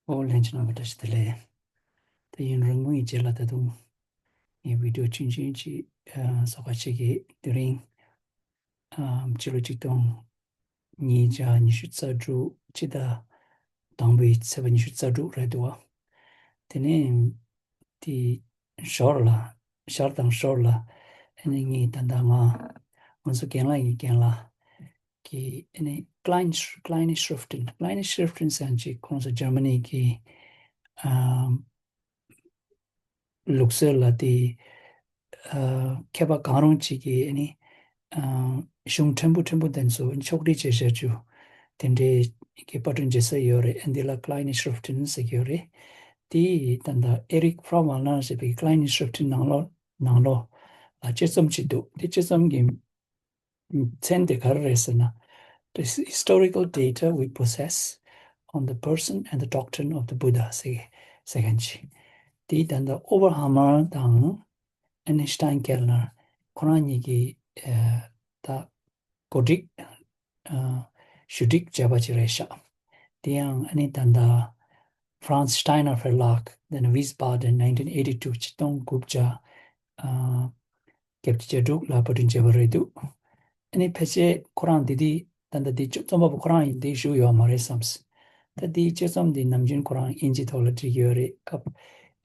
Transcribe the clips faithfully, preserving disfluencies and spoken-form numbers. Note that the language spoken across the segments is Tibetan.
ཨོ་ལྷན་རྒྱས་རྣམ་པ་བཀྲ་ཤིས་བདེ་ལེགས། ད་ཡུན་རིང་པོ་ཡི་རྗེས་ལ་ད་དུང་ངས་བི་ཌིའོ་ཆུང་ཆུང་ཅིག་ཨ་གསོག་ག་བྱེད་ཀྱི། དེ་རིང་ཨ་ཕྱི་ལོ་ཆིག་སྟོང་ཉིས་བརྒྱ་ཉི་ཤུ་རྩ་དྲུག་སྤྱི་ཟླ་དང་པོའི་ཚེས་པ་ཉི་ཤུ་རྩ་དྲུག་རེད་འདུག་བ། དེ་ནས་དེ་ཞོར་ལ་ཞར་དང་ཞོར་ལ་ཨ་ནི་ངས་ད་ལྟ་ང་ང་ཚོ་རྒན་ལགས་ཡི་རྒན་ལགས་ཀྱི་ཨ་ནི་Klein Kleine Schriften Kleine Schriften ཟེར་ཅིག་ཁོང་ཚོ་ཇར་མ་ནི་གི་ཨམ་ལུགས་སྲོལ་ལ་དེ་ཨ་མཁས་པ་གང་རུང་ཅིག་གིས་ཨ་ནི་ཨ་གཞུང་ཕྲན་བུ་ཕྲན་བུ་དེ་ཚོ་ཕྱོགས་སྒྲིག་བྱས་བཞག་རྒྱུ་དེ་འདྲའི་གི་པར་སྐྲུན་བྱེད་ས་ཡོད་རེད། ཨ་འདི་ལ་Kleine Schriften ཟེར་གྱི་ཡོད་རེད། དེ་ད་ལྟ་Erich Fromwallner ཟེར་བའི་Kleine Schriften ནང་ལོགས་ནང་ལོགས་ལ་དཔྱད་རྩོམ་ཅིག་འདུག་དེ་དཔྱད་རྩོམ་གྱི་མཚན་དེ་ག་རེ་རེད་ཟེར་ན། The historical data we possess on the person and the doctrine of the Buddha ཟེར་ཟེར་མཁན་ཅིག་དེའི་ད་ལྟ་Overhammer དང་ཨ་ནི་Steinkellner ཁོ་རང་གཉིས་ཀྱིས་ཨ་ད་གོ་སྒྲིག་ཨ་ཞུ་སྒྲིག་བྱས་པ་ཅིག་རེད་ཤག་དེ་ཡང་ཨ་ནི་ད་ལྟ་Franz Steiner Verlag དེ་ནི་Wiesbaden nineteen eighty two ཆིག་སྟོང་དགུ་བརྒྱ་ཨ་བརྒྱད་ཅུ་གྱ་དྲུག་ལ་པར་སྐྲུན་བྱས་པ་རེད་འདུག་ཨ་ནི་ཕལ་ཆེར་ཁོ་རང་འདི་དེ་ད་ལྟ་འདི་རྩོམ་པ་པོ་ཁོ་རང་ཡིན་འདི་བཞུགས་ཡོད་མ་རེད་བསམས། ད་འདིའི་དཔྱད་རྩོམ་འདི་ནམ་རྒྱུན་ཁོ་རང་དབྱིན་ཇིའི་ཐོག་ལ་བྲིས་ཡོད་རེད། སྐབས་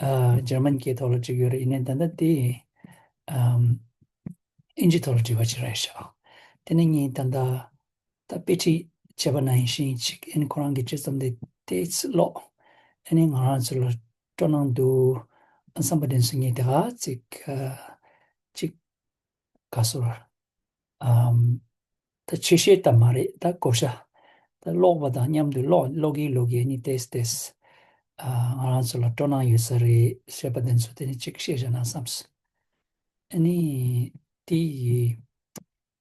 ཨ་འཇར་མན་སྐད་ཐོག་ལ་བྲིས་ཡོད་རེད། ཡིན་ནའི་ད་ལྟ་འདི་ཨམ་དབྱིན་ཇིའི་ཐོག་ལ་བྲིས་པ་ཅིག་རེད་ཤག་དེ་ནས་ངས་ད་ལྟ་ད་དཔེ་ཁྲིད་བྱས་པ་ནང་བཞིན་ཅིག་ཨ་ནི་ཁོ་རང་གི་དཔྱད་རྩོམ་འདི་ཏོག་ཙམ་ཀློག་ཨ་ནི་ང་རང་ཚོ་ལ་སྤྲོ་སྣང་འདུག་བསམ་པ་དེ་ཚོ་ངས་དེ་ག་ཅིག་ཨ་ཅིག་ག་ཟེར། ཨམ། ད་ཆོས་བཤད་ཙམ་མ་རེད། ད་བགོ་བཤའ། ད་ཀློག་པ་དང་མཉམ་དུ་ཀློག་ཀློག་གིན་ཀློག་གིན་ནི་ཏོག་ཙམ་ཏོག་ཙམ། ཨ་ང་རང་ཚོ་ལ་སྤྲོ་སྣང་ཡོད་ས་རེད་ཞེས་པ་དེ་ཚོ་དེ་ནི་གཅིག་བཤད་བཞག་ན་བསམས། ཨ་ནི། དེ་ཡི།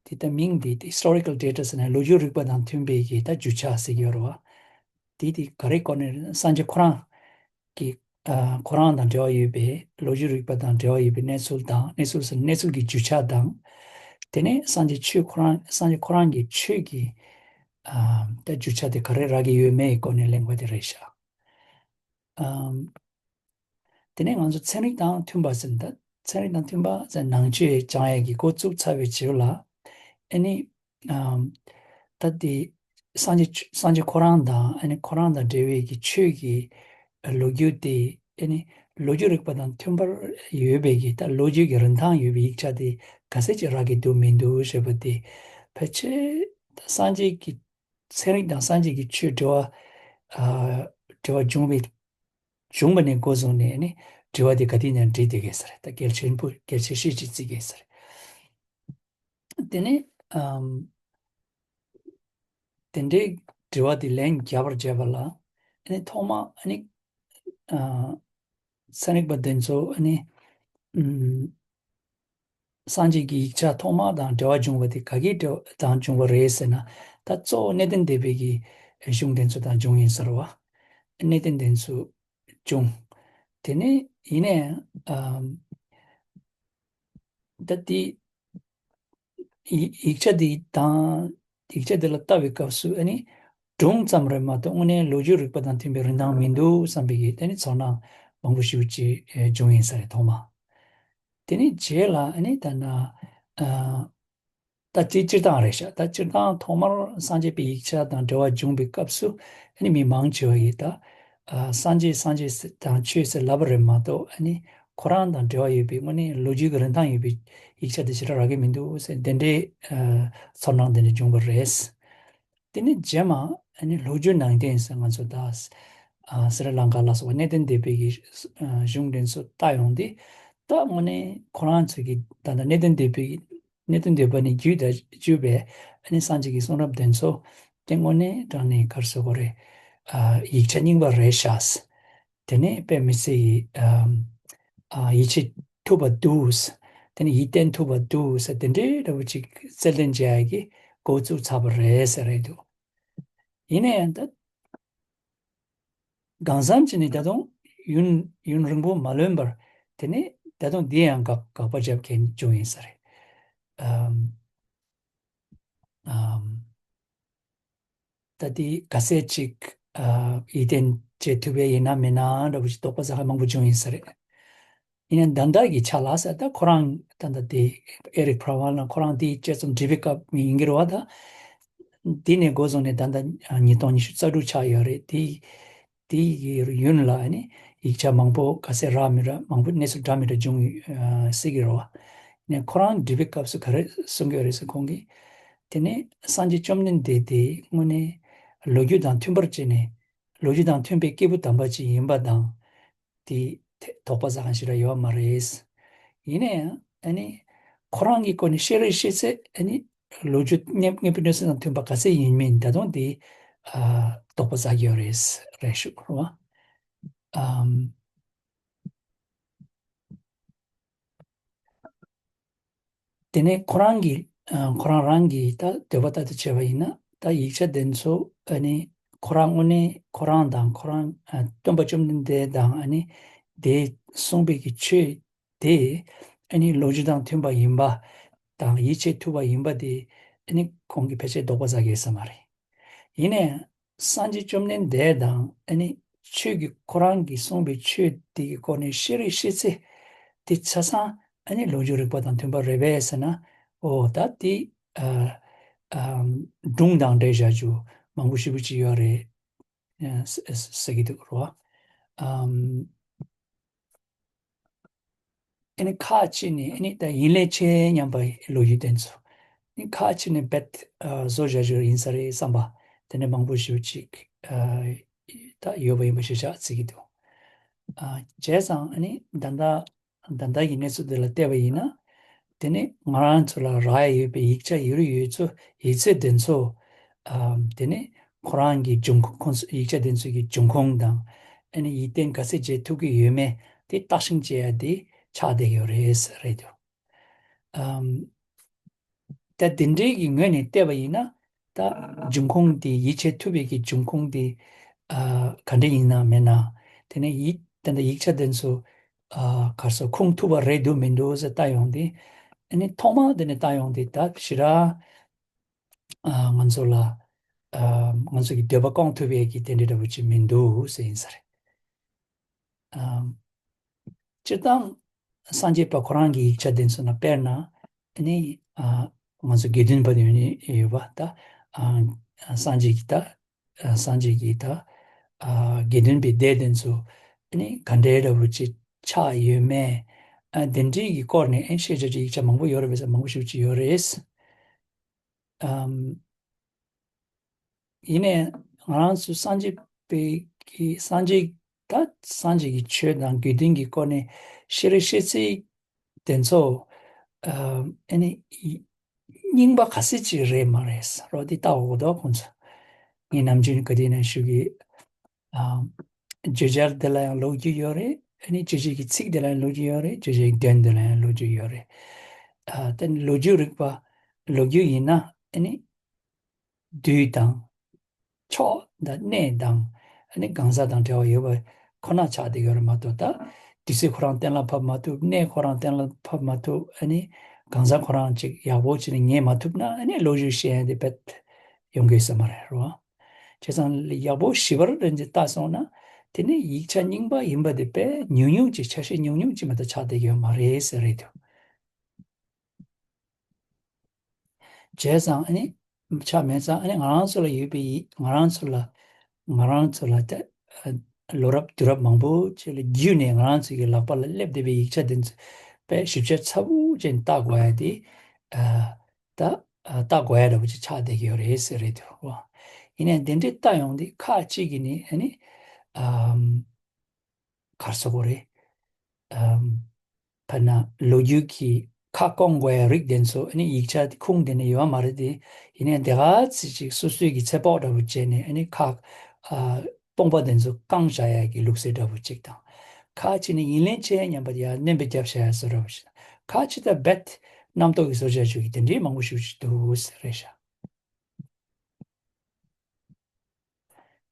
དེ་ད་མིང་དེ་དེ་Historical Data ཟེར་ན་ལོ་རྒྱུས་རིག་པ་དང་མཐུན་པའི་གི་ད་རྒྱུ་ཆ་ཟེར་གྱི་ཡོད་རེད་བ། དེ་དེ་ག་རེ་སྐོར་ནས་སངས་རྒྱས་ཁོ་རང་གི་ཨ་ཁོ་རང་དང་འབྲེལ་བ་ཡོད་པའི་ལོ་རྒྱུས་རིག་པ་དང་འབྲེལ་བ་ཡོད་པའི་གནས་ཚུལ་དང་། གནས་ཚུལ་ཟེར་ན་གནས་ཚུལ་གྱི་རྒྱུ་ཆ་དང་། དེ་ནས་སངས་རྒྱས་ཆོས་ཁོ་རང་སངས་རྒྱས་ཁོ་རང་གི་ཆོས་ཀྱི་ཨ་ད་རྒྱུ་ཆ་དེ་ག་རེ་རག་གི་ཡོད་མེད་ཀྱི་སྐོར་ནས་གླེང་བ་དེ་རེད་ཤག་ཨམ། དེ་ནས་ང་ཚོ་ཚན་རིག་དང་མཐུན་པ་ཟེར་ན། ད་ཚན་རིག་དང་མཐུན་པ་ཟེར་ནང་ཆོས་སྦྱང་ཡས་ཀྱི་འགོ་བཙུགས་ཚར་བའི་རྗེས་ལ་ཨ་ནི། ཨམ། ད་དེ་སངས་རྒྱས་སངས་རྒྱས་ཁོ་རང་དང་ཨ་ནི་ཁོ་རང་དང་འབྲེལ་བའི་གི་ཆོས་ཀྱི་ལོ་རྒྱུས་དེ་ཨ་ནི་ལོ་རྒྱུས་རིག་པ་དང་མཐུན་པར་ཡོད་པའི་གི་ད་ལོ་རྒྱུས་ཀྱི་རིན་ཐང་ཡོད་པའི་ཡིག་ཆ་དེ་ག་ཚད་ཅིག་རག་གི་འདུག་མི་འདུག་ཞེས་པ་དེ་ཕལ་ཆེར་ད་སངས་རྒྱས་ཀྱི་ཚན་རིག་དང་སངས་རྒྱས་ཀྱི་ཆོས་འབྲེལ་བ་ཨ་འབྲེལ་བ་བྱུང་བའི་བྱུང་བ་ནས་འགོ་བཟུང་ནས་ནི་དྲི་བ་དེ་ག་དུས་ནས་འདྲི་བསྡད་ཀྱི་ཡོད་ས་རེད། ད་གལ་ཆེན་པོ་གལ་ཆེ་ཤོས་ཅིག་བརྩི་གི་ཡོད་ས་རེད། དེ་ནས་ཨམ། དེ་འདྲའི་དྲི་བ་དེ་ལན་རྒྱབ་པར་བྱས་པ་ལ་ཨ་ནི་ཐོག་མ་ཨ་ནི་ཨ་ཚན་རིག་པ་དེ་ཚོ་ཨ་ནི་ཨམ། སངས་རྒྱས་ཀྱི་ཡིག་ཆ་ཐོག་མ་དང་འབྲེལ་བ་བྱུང་བ་དེ་ག་གིས་འབྲེལ་བ་དང་བྱུང་བ་རེད་ཟེར་ན། ད་གཙོ་བོ་གནས་བརྟན་སྡེ་པའི་གི་གཞུང་དེ་ཚོ་དང་བྱུང་ཡིན་ཟེར་བ། གནས་བརྟན་དེ་ཚོ་བྱུང་། དེ་ནས་ཡིན་ནའང་ཨམ། ད་དེ་ཡིག་ཡིག་ཆ་དེ་དང་ཡིག་ཆ་དེ་ལ་ལྟ་བའི་སྐབས་སུ་ཨ་ནི་སྒྲུང་ཙམ་རེད་མ་གཏོགས་དངོས་གནས་ལོ་རྒྱུས་རིག་པ་དང་མཐུན་པའི་རིན་ཐང་མི་འདུག་བསམ་པའི་གི་དེ་ནི་ཚོར་སྣང་མང་པོ་ཞིག་ཅིག་བྱུང་ཡིན་ས་རེད་ཐོག་མ། དེ་ནི་རྗེས་ལ་ཨ་ནི་ད་ན་ཨ། ད་དེ་སྤྱིར་བཏང་རེད་ཤག་ད་སྤྱིར་བཏང་ཐོག་མར་སངས་རྒྱས་པའི་ཡིག་ཆ་དང་འབྲེལ་བ་བྱུང་བའི་སྐབས་སུ་ཨ་ནི་མི་མང་ཆེ་བ་ཡིས་ད་ཨ་སངས་རྒྱས་སངས་རྒྱས་ཟེར་དང་ཆོས་ཟེར་ལབ་པ་རེད་མ་གཏོགས་ཨ་ནི་ཁོ་རང་དང་འབྲེལ་བ་ཡོད་པའི་དངོས་གནས་ལོ་རྒྱུས་ཀྱི་རིན་ཐང་ཡོད་པའི་ཡིག་ཆ་དེ་ཞེ་དྲག་རག་གི་མི་འདུག་ཟེར་དེ་འདྲའི་ཨ་ཚོར་སྣང་དེ་འདྲ་བྱུང་བ་རེད། དེ་ནས་རྗེས་མ་ཨ་ནི་ལོ་རྒྱུས་ནང་བསྟན་ཟེར་ང་ཚོ་ད་ཨ་སི་རི་ལང་ཀ་ལ་སོགས་པ་གནས་བརྟན་སྡེ་པའི་གི་ཨ་གཞུང་དེ་ཚོ་ལྟ་ཡོང་དུས་ད་དངོས་གནས་ཁོ་རང་ཚོ་གི་ད་ལྟ་གནས་བརྟན་སྡེ་པའི་གནས་བརྟན་སྡེ་པ་ནས་བརྒྱུད་དང་བརྒྱུད་པའི་ཨ་ནི་སངས་རྒྱས་ཀྱི་གསུང་རབ་དེ་ཚོ་དེ་དངོས་གནས་དྲང་གནས་ག་རེ་ཟེར་དགོས་རེད། ཨ་ཡིག་ཆ་རྙིང་པ་རེད་ཤག་དེ་ནས་དཔེ་མི་སྲིད་ཡིད་ཨ་ཨ་ཡིད་ཆེས་ཐུབ་པ་འདུག་དེ་ནས་ཡིད་བརྟན་ཐུབ་པ་འདུག་ཟེར་དེ་འདྲའི་འདྲ་བོ་ཅིག་རྩལ་འདོན་བྱེད་ཡག་གི་འགོ་བཙུགས་ཚར་བ་རེད་ཟེར་རེད་འདུག་ཡིན་ན་ཡང་ད་གང་འཚམ་ཅིག་ནས་ད་དུང་ཡུན་ཡུན་རིང་པོ་མ་ལོན་པར་དེ་ནས་ད་དུང་འདི་ཡང་དགག་དགག་པ་བརྒྱབ་མཁན་བྱུང་ཡིན་ས་རེད། ཨམ། ཨམ། ད་དེ་ག་ཚད་ཅིག་ཨ་ཡིད་བརྟན་ བྱེད་ཐུབ་པ་ཡིན་ན་མིན་ན་འདྲ་པོ་ཞིག་དོགས་པ་ཟ་མཁན་མང་པོ་བྱུང་ཡིན་ས་རེད། ཡིན་ན་ད་ལྟ་གི་ཆ་ལ་ས་ད་ཁོ་རང་ད་ལྟ་དེ་ཨེ་རིག་ཕ་ར་ཝལ་ལ་ཁོ་རང་དེའི་དཔྱད་རྩོམ་བྲིས་པའི་སྐབས་མི་ཡིན་གྱི་རེད་བ་ད། དེ་ནས་འགོ་བཟུང་ནས་ད་ལྟ་ཉིས་སྟོང་ཉི་ཤུ་རྩ་དྲུག་ཆགས་ཡོད་རེད་དེ། དེ་ཡི་ཡུན་ལ་ཨ་ནི་ཡིག་ཆ་མང་པོ་ག་ཚད་རག་མི་རག་མང་པོ་གནས་ཚུལ་འདྲ་མི་འདྲ་བྱུང་ཡོད་ཨ་སྲིད་ཀྱི་རེད་བ། ནས་ཁོ་རང་འབྲི་བའི་སྐབས་སུ་ག་རེ་གསུང་གི་ཡོད་རེད་ཟེར་ཁོང་གིས། དེ་ནས་སངས་རྒྱས་བཅོམ་ལྡན་འདས་དེ་དངོས་གནས་ལོ་རྒྱུས་དང་མཐུན་པར་བྱས་ནས་ལོ་རྒྱུས་དང་མཐུན་པའི་སྐྱེས་བུ་དམ་པ་ཅིག་ཡིན་པ་དང་། དེ་དོགས་པ་ཟ་མཁན་ཞིག་ར་ཡོད་མ་རེད། ཡིན་ན་ཡང་ཨ་ནི་ཁོ་རང་གི་སྐོར་ནས་བཤད་རེས་བཤད་ཚེ་ཨ་ནི་ལོ་རྒྱུས་དངོས་དངོས་པོའི་གནས་ཚུལ་དང་མཐུན་པ་ག་ཚད་ཡིན་མིན་ད་དུང་དེ་ཨ་དོགས་པ་ཟ་གི་ཡོད་རེད་རེད་ཞུ་རོ། ཨམ། དེ་ནས་ཁོ་རང་གི་ཨ་ཁོ་རང་རང་གི་ད་འདོད་པ་ལྟར་དུ་བྱས་པ་ཡིན་ན་ད་ཡིག་ཆ་དེ་ཚོ་ཨ་ནི་ཁོ་རང་དངོས་གནས་ཁོ་རང་དང་ཁོ་རང་ཨ་སྟོན་པ་བཅོམ་ལྡན་འདས་དང་ཨ་ནི་དེ་གསུངས་པའི་གི་ཆོས་དེ་ཨ་ནི་ལོ་རྒྱུས་དང་མཐུན་པ་ཡིན་པ་དང་ཡིད་ཆེས་ཐུབ་པ་ཡིན་པ་དེ་ཨ་ནི་ཁོང་གིས་ཕལ་ཆེར་དོགས་པ་ཟ་གི་ཡོད་ས་མ་རེད། ཡིན་ནའང་སངས་རྒྱས་བཅོམ་ལྡན་འདས་དང་ཨ་ནི་ཆོས་ཀྱི་ཁོ་རང་གིས་གསུངས་པའི་ཆོས་དེ་གི་སྐོར་ནས་བཤད་རེས་བཤད་ཚེ་དེ་ཆ་ཚང་ཨ་ནི་ལོ་རྒྱུས་རིག་པ་དང་མཐུན་པ་རེད་པས་ཟེར་ན་འོ་ད་དེ་ཨ་ཨ་སྒྲུང་དང་འདྲེས་བཞག་རྒྱུ་མང་པོ་ཞེ་པོ་ཅིག་ཡོད་རེད། ཨ་ཟེར་ཟེར་གྱི་འདུག་རོ། ཨམ། ཨ་ནི་ཁ་ཅིག་ནི་ཨ་ནི་ད་ཡིན་ལས་ཆེ་སྙམ་པའི་ལོ་རྒྱུས་དེ་ཚོ། ཨ་ནི་ཁ་ཅིག་ནི་རྦད་ཨ་བཟོ་བཞག་རྒྱུ་ཡིན་ས་རེད་བསམ་པ། དེ་ནས་མང་པོ་ཞེ་པོ་ཅིག་ཨ་ད་ཡོད་པ་ཡིན་པ་ཞིག་ཆགས་བརྩི་གི་འདུག་ཨ་བྱས་ཙང་ཨ་ནི་ད་ལྟ་ད་ལྟ་གི་གནས་ཚུལ་འདི་ལ་བལྟས་པ་ཡིན་ན། དེ་ནི་ང་རང་ཚོ་ལ་རག་ཡ་ཡོད་པའི་ཡིག་ཆ་ཡོད་རེད་ཡོད་ཚོ་ཡིག་ཚད་དེ་ཚོ། ཨམ་དེ་ནི་ཁོ་རང་གི་འབྱུང་ཁུངས་ཁོང་ཚོ་ཡིག་ཆ་དེ་ཚོ་གི་འབྱུང་ཁུངས་དང་། ཨ་ནི་ཡིད་བརྟན་ག་ཚད་བྱེད་ཐུབ་ཀྱི་ཡོད་མེད་དེ་བརྟག་ཞིབ་བྱེད་ཡ་དེ་ཆགས་བསྡད་ཡོད་རེད་ཟེར་རེད་འདུག་ཨམ། ད་དེ་འདྲའི་གི་ངོས་ནས་བལྟས་པ་ཡིན་ན། ད་འབྱུང་ཁུངས་དེ་ཡིད་ཆེས་ཐུབ་པའི་གི་འབྱུང་ཁུངས་དེ་ཨ་ག་འདྲ་ཡིན་ན་མེད་ན། དེ་ནས་ཡིད་ད་ལྟ་ཡིག་ཆ་དེ་ཚོ་ཨ་ག་རེ་ཟེར་ཁུངས་ཐུབ་པ་རེད་འདུག་མི་འདུག་ཟེར་ལྟ་ཡོང་དུས། ཨ་ནི་ཐོག་མ་དེ་ནས་ལྟ་ཡོང་དུས་ད་ཞེ་དྲག་ཨ་ང་ཚོ་ལ་ཨ་ང་ཚོ་གི་འདོད་པ་སྐོང་ཐུབ་པའི་གི་དེ་འདྲ་འདྲ་པོ་ཅིག་མི་འདུག་ཟེར་ཡིན་ས་རེད། ཨ་སྤྱིར་བཏང་སངས་རྒྱས་པ་ཁོ་རང་གི་ཡིག་ཆ་དེ་ཚོ་ན་དཔེར་ན་ཨ་ནི་ཨ་ང་ཚོ་དགེ་འདུན་པ་ཡོད་ནི་ཡོད་པ་ད་ཨ་སངས་རྒྱས་ཀྱི་ད་ཨ་སངས་རྒྱས་ཀྱི་ད་ཨ་དགེ་འདུན་པའི་སྡེ་དེ་ཚོ་ཨ་ནི་ག་འདྲའི་འདྲ་པོ་ཅིག་ཆགས་ཡོད་མེད། ཨ་དེ་འདྲའི་གི་སྐོར་ནས་ཨ་ཤེས་བྱ་ཅིག་ཡིག་ཆ་མང་པོ་ཡོད་རེད་པས་མང་པོ་ཞིག་ཅིག་ཡོད་རེད། ཨམ། ཡིན་ནའི་ང་རང་ཚོ་སངས་རྒྱས་པའི་གི་སངས་རྒྱས་ད་སངས་རྒྱས་ཀྱི་ཆོས་དང་དགེ་འདུན་གྱི་སྐོར་ནས་ཤེས་རེ་ཤེས་ཚིག་དེ་ཚོ་ཨ་ཨ་ནི་རྙིང་པ་ག་ཚད་ཅིག་རེད་མ་རེད་ཟེར་རོ་འདི་ལྟ་འོག་ཏོ་ཁོང་ཚོ་ངས་ནམ་རྒྱུན་ག་དུས་ནས་ཞུ་གི་ཨ་བརྗོད་བྱ་འདི་ལ་ཡང་ལོ་རྒྱུས་ཡོད་རེད། ཨ་ནི་བརྗོད་བྱའི་གི་ཚིག་འདི་ལ་ཡང་ལོ་རྒྱུས་ཡོད་རེད། བརྗོད་བྱའི་དོན་འདི་ལ་ཡང་ལོ་རྒྱུས་ཡོད་རེད། ཨ་དེ་ནི་ལོ་རྒྱུས་རིག་པ་ལོ་རྒྱུས་ཡིན་ན་ཨ་ནི། དུས་དང་། ཕྱོགས་དང་གནས་དང་། ཨ་ནི་གང་ཟག་དང་འབྲེལ་བ་ཡོད་པ་ཁོ་ན་ཆགས་བསྡད་ཡོད་རེད་མ་གཏོགས་ད། དུས་ཚོད་ཁོ་རང་གཏན་ལ་ཕབ་མ་ཐུབ། གནས་ཁོ་རང་གཏན་ལ་ཕབ་མ་ཐུབ། ཨ་ནི་གང་ཟག་ཁོ་རང་ཅིག་ཡག་པོ་བྱས་ནས་ངེས་མ་ཐུབ་ན་ཨ་ནི་ལོ་རྒྱུས་ཤེས་ཡ་དེ་དཔེ་ཡོང་གི་ཡོད་ས་མ་རེད་རོ། བྱས་ཙང་ཡག་པོ་ཞིབ་པར་རེ་འདི་ལྟ་སོང་ན་དེ་ནི་ཡིག་ཆ་རྙིང་པ་ཡིན་པ་དེ་དཔེ་ཉུང་ཉུང་ཅིག་ཆ་ཤས་ཉུང་ཉུང་ཅིག་མ་གཏོགས་ཆགས་བསྡད་ཡོད་མ་རེད་ཟེར་རེད་འདུག་བྱས་ཙང་ཨ་ནི་ཆ་མེད་ཙང་ཨ་ནི་ང་རང་ཚོ་ལ་ཡོད་པའི་ཡིག་ང་རང་ཚོ་ལ་ང་རང་ཚོ་ལ་ད་ཨ་ལོ་རབས་དུས་རབས་མང་པོ་ཅིག་ལ་བརྒྱུད་ནས་ང་རང་ཚོ་གི་ལག་པ་ལ་སླེབས་བསྡད་པའི་ཡིག་ཆ་འདི་ཚོ་དཔེ་ཞིབ་དཔྱད་ཚ་པོ་བྱས་ནས་ལྟ་དགོས་ཡ་དེ་ཨ་ད་ཨ་ལྟ་དགོས་ཡ་འདྲ་པོ་ཅིག་ཆགས་བསྡད་ཀྱི་ཡོད་རེད་ཟེར་རེད་འདུག་བ། ཡིན་ནའི་འདི་འདྲའི་ལྟ་ཡོང་དུས་ཁག་ཅིག་གིས་ནི་ཨ་ནི་ཨམ། ག་རེ་ཟེར་དགོས་རེད། ཨམ། དཔེར་ན་ལོ་རྒྱུས་ཀྱི་ཁ་སྐོང་དགོས་ཡ་རིགས་དེ་ཚོ་ཨ་ནི་ཡིག་ཆ་ཁུངས་དེ་ནས་ཡོད་མ་རེད་དེ། ཡིན་ནའི་དེ་ག་ཚོད་ཅིག་སོ་སོའི་གི་ཚེ་དཔོག་འདྲ་པོ་བྱས་ནས་ཨ་ནི་ཁ་ཨ་སྟོང་པ་དེ་ཚོ་བཀང་བཞག་ཡ་གི་ལུགས་སྲོལ་འདྲ་པོ་ཅིག་དང་། ཁ་ཅིག་ནི་ཡིན་ལན་ཆེ་སྙམ་པ་ཡ་སྣོན་པ་བརྒྱབ་བཞག་ཡ་བཟོ་འདྲ་པོ་ཞིག་དང་། ཁ་ཅིག་ད་རྦད་རྣམ་རྟོག་གི་བཟོ་བྱ་ཞུ་གི་དེ་འདྲའི་མང་པོ་ཞིག་ཅིག་འདུག་ཟེར་རེད་ཤག་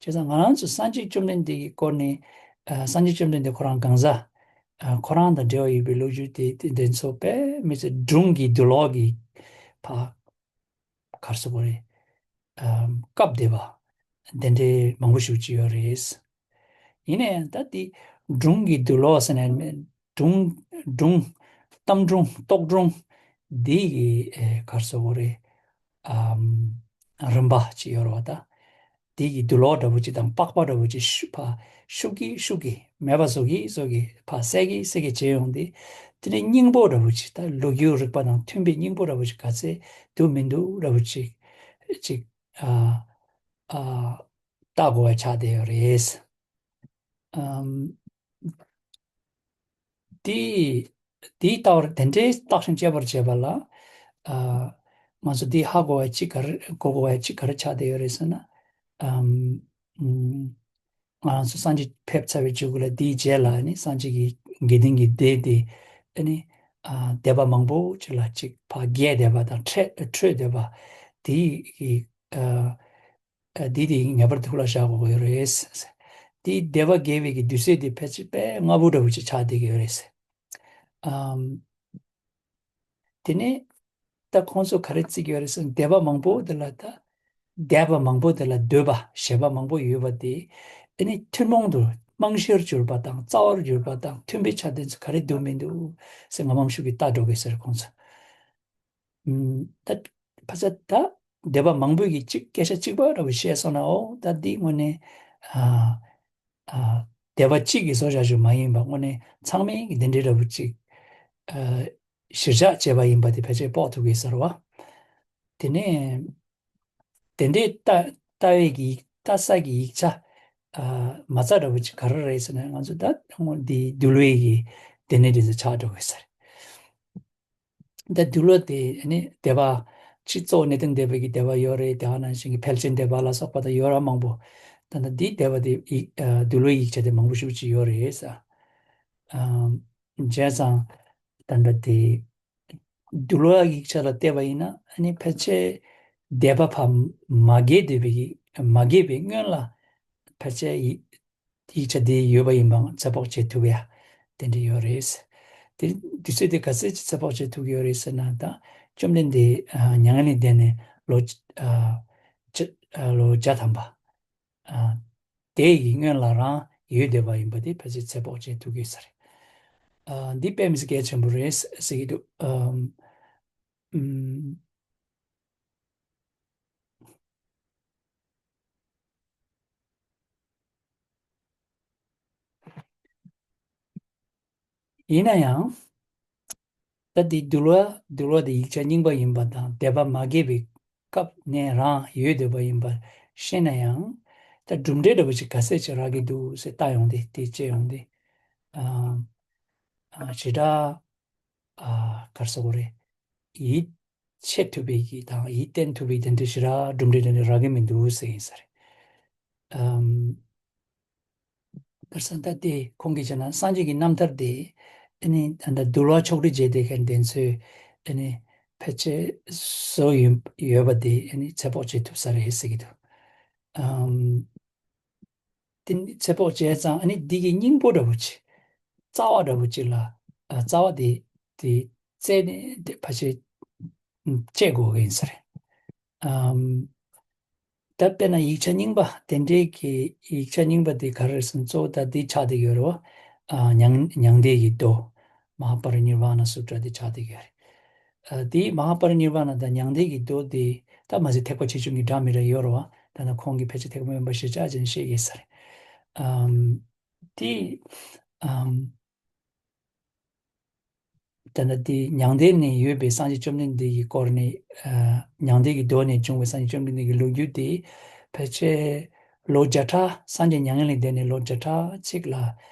བྱས་ཙང་ང་རང་ཚོ་སངས་རྒྱས་བཅོམ་ལྡན་འདས་ཀྱི་སྐོར་ནས་ཨ་སངས་རྒྱས་བཅོམ་ལྡན་འདས་ཁོ་རང་གང་ཟག་ཨ་ཁོ་རང་དང་འབྲེལ་བ་ཡོད་པའི་ལོ་རྒྱུས་དེ་དེ་འདྲ་ཚོ་དཔེ་མི་ཚེ་སྒྲུང་གི་འདུ་ལོག་གི་ཕ་ག་རེ་ཟེར་དགོས་རེད། ཨ་སྐབས་བདེ་བ་དེ་འདྲའི་མང་པོ་ཞིག་ཅིག་ཡོད་རེད། ཡིན་ན་ཡང་ད་དེ་སྒྲུང་གི་འདུལ་བ་ཟེར་ནས་མེད། སྒྲུང་སྒྲུང་གཏམ་སྒྲུང་རྟོག་སྒྲུང་འདི་གི་ཨེ་ག་རེ་ཟེར་དགོས་རེད། ཨམ། རིམ་པ་ཅིག་ཡོད་རེད་བ་ད། དེ་གི་འདུལ་བ་འདྲ་པོ་ཅིག་དང་པགས་པ་འདྲ་པོ་ཅིག་ཤུ་ཕར་ཤུགས་ཀྱིས་ཤུགས་ཀྱིས་མེད་པ་བཟོ་གི་བཟོ་གི་ཕར་སད་ཀྱིས་སད་ཀྱིས་བྱས་ཡོང་དུས། དེ་ནས་སྙིང་པོ་འདྲ་པོ་ཅིག་ད་ལོ་རྒྱུས་རིག་པ་དང་མཐུན་པའི་སྙིང་པོ་འདྲ་པོ་ཅིག་ག་ཚད་འདུག་མི་འདུག་འདྲ་པོ་ཅིག་ཅིག་ཨ་ཨ་བལྟ་དགོས་པ་ཆགས་བསྡད་ཡོད་རེད། ཨམ། དེ་དེའི་ལྟ་བར་དེ་འདྲའི་བརྟག་ཞིབ་དཔྱད་པར་བྱེད་པ་ལ། ཨ། ང་ཚོ་འདི་ཧ་གོ་བ་གཅིག་ག་རེ་གོ་དགོས་པ་གཅིག་ག་རེ་ཆགས་བསྡད་ཡོད་རེད་ཟེར་ན། ཨམ། ཨམ། ང་རང་ཚོ་སངས་རྒྱས་ཕེབས་ཚར་བའི་རྗེས་ལ་དེའི་རྗེས་ལ་ནི་སངས་རྒྱས་ཀྱི་དགེ་འདུན་གྱི་སྡེ་དེ་ནི་ཨ་སྡེ་པ་མང་པོ་ཅིག་ལ་ཅིག་ཕར་རྒྱས་བསྡད་པ་དང་འཕྲོས་འཕྲོས་བསྡད་པ་དེའི་ཨ། ཨ། འདི་དེ་ངེས་པར་དུ་ཐུགས་ལ་བཞག་དགོས་ཀྱི་ཡོད་རེད། འདི་སྡེ་པ་དགེ་བའི་གི་དུས་ཚོད་འདི་ཕལ་ཆེར་དཔེ་སྔ་པོ་འདྲ་པོ་ཅིག་ཆགས་བསྡད་ཀྱི་ཡོད་རེད། ཨམ། དེ་ནས་ད་ཁོང་ཚོ་ག་རེ་བརྩི་གི་ཡོད་རེད་ཟེར་ན་སྡེ་པ་མང་པོ་འདི་ལ་ད་སྡེ་པ་མང་པོ་འདི་ལ་འདོད་པ་བཞེད་པ་མང་པོ་ཡོད་པ་དེ་ཨ་ནི་ཐུན་མོང་དུ་རྨང་གཞིར་གྱུར་པ་དང་རྩ་བར་གྱུར་པ་དང་མཐུན་པའི་ཆ་དེ་ཚོ་ག་རེ་འདུག་མི་འདུག་ཟེར་ང་མང་ཤོས་ཀྱིས་ལྟ་འགྲོ་གི་ཟེར་ཁོང་ཚོ། ཨུམ། ད་ཕ་ས་ད་སྡེ་པ་མང་པོས་ཀྱི་གཅིག་སྐད་ཆ་གཅིག་པ་འདྲ་བོ་བཤད་སོང་ན། འོ་ད་འདི་དངོས་གནས་ཨ་ཨ་སྡེ་པ་གཅིག་གིས་བཟོ་བཞག་རྒྱུ་མ་ཡིན་པ་དངོས་གནས་ཚང་མས་ཀྱི་འདི་འདྲའི་འདྲ་བོ་གཅིག་ཨ་གཞིར་བཞག་བྱས་པ་ཡིན་པ་དེ་ཕལ་ཆེར་དཔོག་ཐུབ་ཀྱི་ཟེར་བ། དེ་ནས་དེ་འདྲའི་ལྟ་ལྟ་བའི་གི་ལྟ་ས་གི་ཡིག་ཆ་ཨ་མ་རྩ་འདྲ་བོ་གཅིག་ག་རེ་རེད་ཟེར་ན། ང་ཚོ་ད་དངོས་འདི་འདུལ་བའི་གི་སྡེ་སྣོད་དེ་ཚོ་ཆགས་འགྲོ་གི་ཟེར། ད་འདུལ་བ་དེ་ནི་སྡེ་པ་སྤྱི་གཙོ་བོ་གནས་བརྟན་སྡེ་པ་གི་སྡེ་པ་ཡོད་རེད། དེ་ག་ནང་བཞིན་གྱི་ཕལ་ཆེར་སྡེ་པ་ལ་སོགས་པ་དང་ཡོད་ར་མང་པོ། ད་ལྟ་འདི་སྡེ་པ་དེ་ཡིག་ཨ་འདུལ་བའི་ཡིག་ཆ་དེ་མང་པོ་ཞེ་པོ་ཅིག་ཡོད་རེད་ཟེར། ཨམ། བྱས་ཙང་ད་ལྟ་དེ་འདུལ་བ་ཡིག་ཆ་ལ་བལྟས་པ་ཡིན་ན་ཨ་ནི་ཕལ་ཆེར་སྡེ་པ་ཕར་མ་རྒྱས་བསྡད་པའི་གི་མ་རྒྱས་པའི་སྔོན་ལ་ཕལ་ཆེར་ཡིག་ཡིག་ཆ་དེ་ཡོད་པ་ཡིན་པའང་ཚོད་དཔག་བྱེད་ཐུབ་ཡ་དེ་འདྲ་ཡོད་རེད། དེ་དུས་ཚོད་དེ་ག་ཚོད་ཅིག་ཚོད་དཔག་བྱེད་ཐུབ་ཀྱི་ཡོད་རེད་ཟེར་ན། ད་བཅོམ་ལྡན་འདས་ཨ་མྱ་ངན་ལས་འདས་ནས་ལོ་ཨ་བཅུ་ཨ་ལོ་བརྒྱ་ཐམ་པ་ཨ་དེ་ཡི་སྔོན་ལ་རང་ཡོད་བསྡད་པ་ཡིན་པ་དེ་ཕལ་ཆེར་ཚོད་དཔག་བྱེད་ཐུབ་ཀྱི་ཡོད་ས་རེད། ཨ་འདི་དཔེ་མི་སྲིད་གལ་ཆེན་པོ་རེད་ཟེར་གྱི་འདུག་ཨམ། ཨམ། ཡིན་ན་ཡང་། ད་འདི་འདུལ་བ་འདུལ་བ་དེ་ཡིག་ཆ་རྙིང་པ་ཡིན་པ་དང་སྡེ་པ་མ་རྒྱས་པའི་སྐབས་ནས་རང་ཡོད་བསྡད་པ་ཡིན་པ་ཤེས་ན་ཡང་། ད་གྲུབ་འབྲས་འདྲ་པོ་ཞིག་ག་ཚད་ཅིག་རག་གི་འདུག་ཟེར་ལྟ་ཡོང་དུས་དེ་དཔྱད་ཡོང་དུས། ཨ་ཨ་ཞེ་དྲག་ཨ་ག་རེ་ཟེར་དགོས་རེད། ཡིད་ཆེས་ཐུབ་པའི་གི་དང་ཡིད་བརྟན་ཐུབ་པའི་དེ་འདྲ་ཞེ་དྲག་གྲུབ་འབྲས་དེ་འདྲ་རག་གི་མི་འདུག་ཟེར་ཡིན་ས་རེད། ཨམ། དེང་སང་ད་དེ་ཁོང་གིས་བྱས་ན་སངས་རྒྱས་ཀྱི་རྣམ་ཐར་དེ་ཨ་ནི་ད་ལྟ་འདུལ་བ་ཕྱོགས་བསྒྲིགས་བྱས་བསྡད་མཁན་དེ་ཚོས་ཨ་ནི་ཕལ་ཆེར་བཟོ་ཡོད་ཡོད་པ་དེ་ཨ་ནི་ཚོད་དཔག་བྱེད་ཐུབ་ས་རེད་ཟེར་གྱི་འདུག་ཨམ། དེ་ནི་ཚོད་དཔག་བྱས་ཙང་ཨ་ནི་འདི་གི་སྙིང་པོ་འདྲ་པོ་ཅིག་རྩ་བ་འདྲ་པོ་ཅིག་ལ་ཨ་རྩ་བ་དེ་དེ་བཙལ་ནས་དེ་ཕལ་ཆེར་དཔྱད་དགོས་ཀྱི་ཡིན་ས་རེད། ཨམ། ད་དཔེར་ན་ཡིག་ཆ་རྙིང་པ་དེ་འདྲའི་གི་ཡིག་ཆ་རྙིང་པ་དེ་ག་རེ་རེད་ཟེར་ན་གཙོ་བོ་ད་འདི་ཆགས་བསྡད་ཡོད་རེད་བ། ཨ་མྱང་མྱང་འདས་ཀྱི་མདོ། མ་ཧཱ་པ་རི་ནི་ཝཱ་ན་སུ་ཏྲ་དེ་ཆགས་བསྡད་ཡོད་རེད། ཨ་དེའི་མ་ཧཱ་པ་རི་ནི་ཝཱ་ན་དང་མྱང་འདས་ཀྱི་མདོ་དེ་ད་མ་ཟད་ཐེག་པ་ཆེ་ཆུང་གི་འདྲ་མི་འདྲ་ཡོད་རེད་བ། ད་ནི་ཁོང་གིས་ཕལ་ཆེར་ཐེག་པ་དམན་པ་ཞེས་བྱ་ཅན་བཤད་ཀྱི་ས་རེད། ཨམ། དེ་ཨམ། ད་ནི་དེ་མྱང་འདས་ནས་ཡོད་པའི་སངས་རྒྱས་བཅོམ་ལྡན་འདས་ཀྱི་སྐོར་ནས་ཨ་མྱང་འདས་ཀྱི་མདོ་ནས་བྱུང་བའི་སངས་རྒྱས་བཅོམ་ལྡན་འདས་ཀྱི་ལོ་རྒྱུས་དེ་ཕལ་ཆེར་ལོ་བརྒྱ་ཕྲག་སངས་རྒྱས་མྱ་ངན་ལས་འདས་ནས་ལོ་བརྒྱ་ཕྲག་གཅིག་ལ་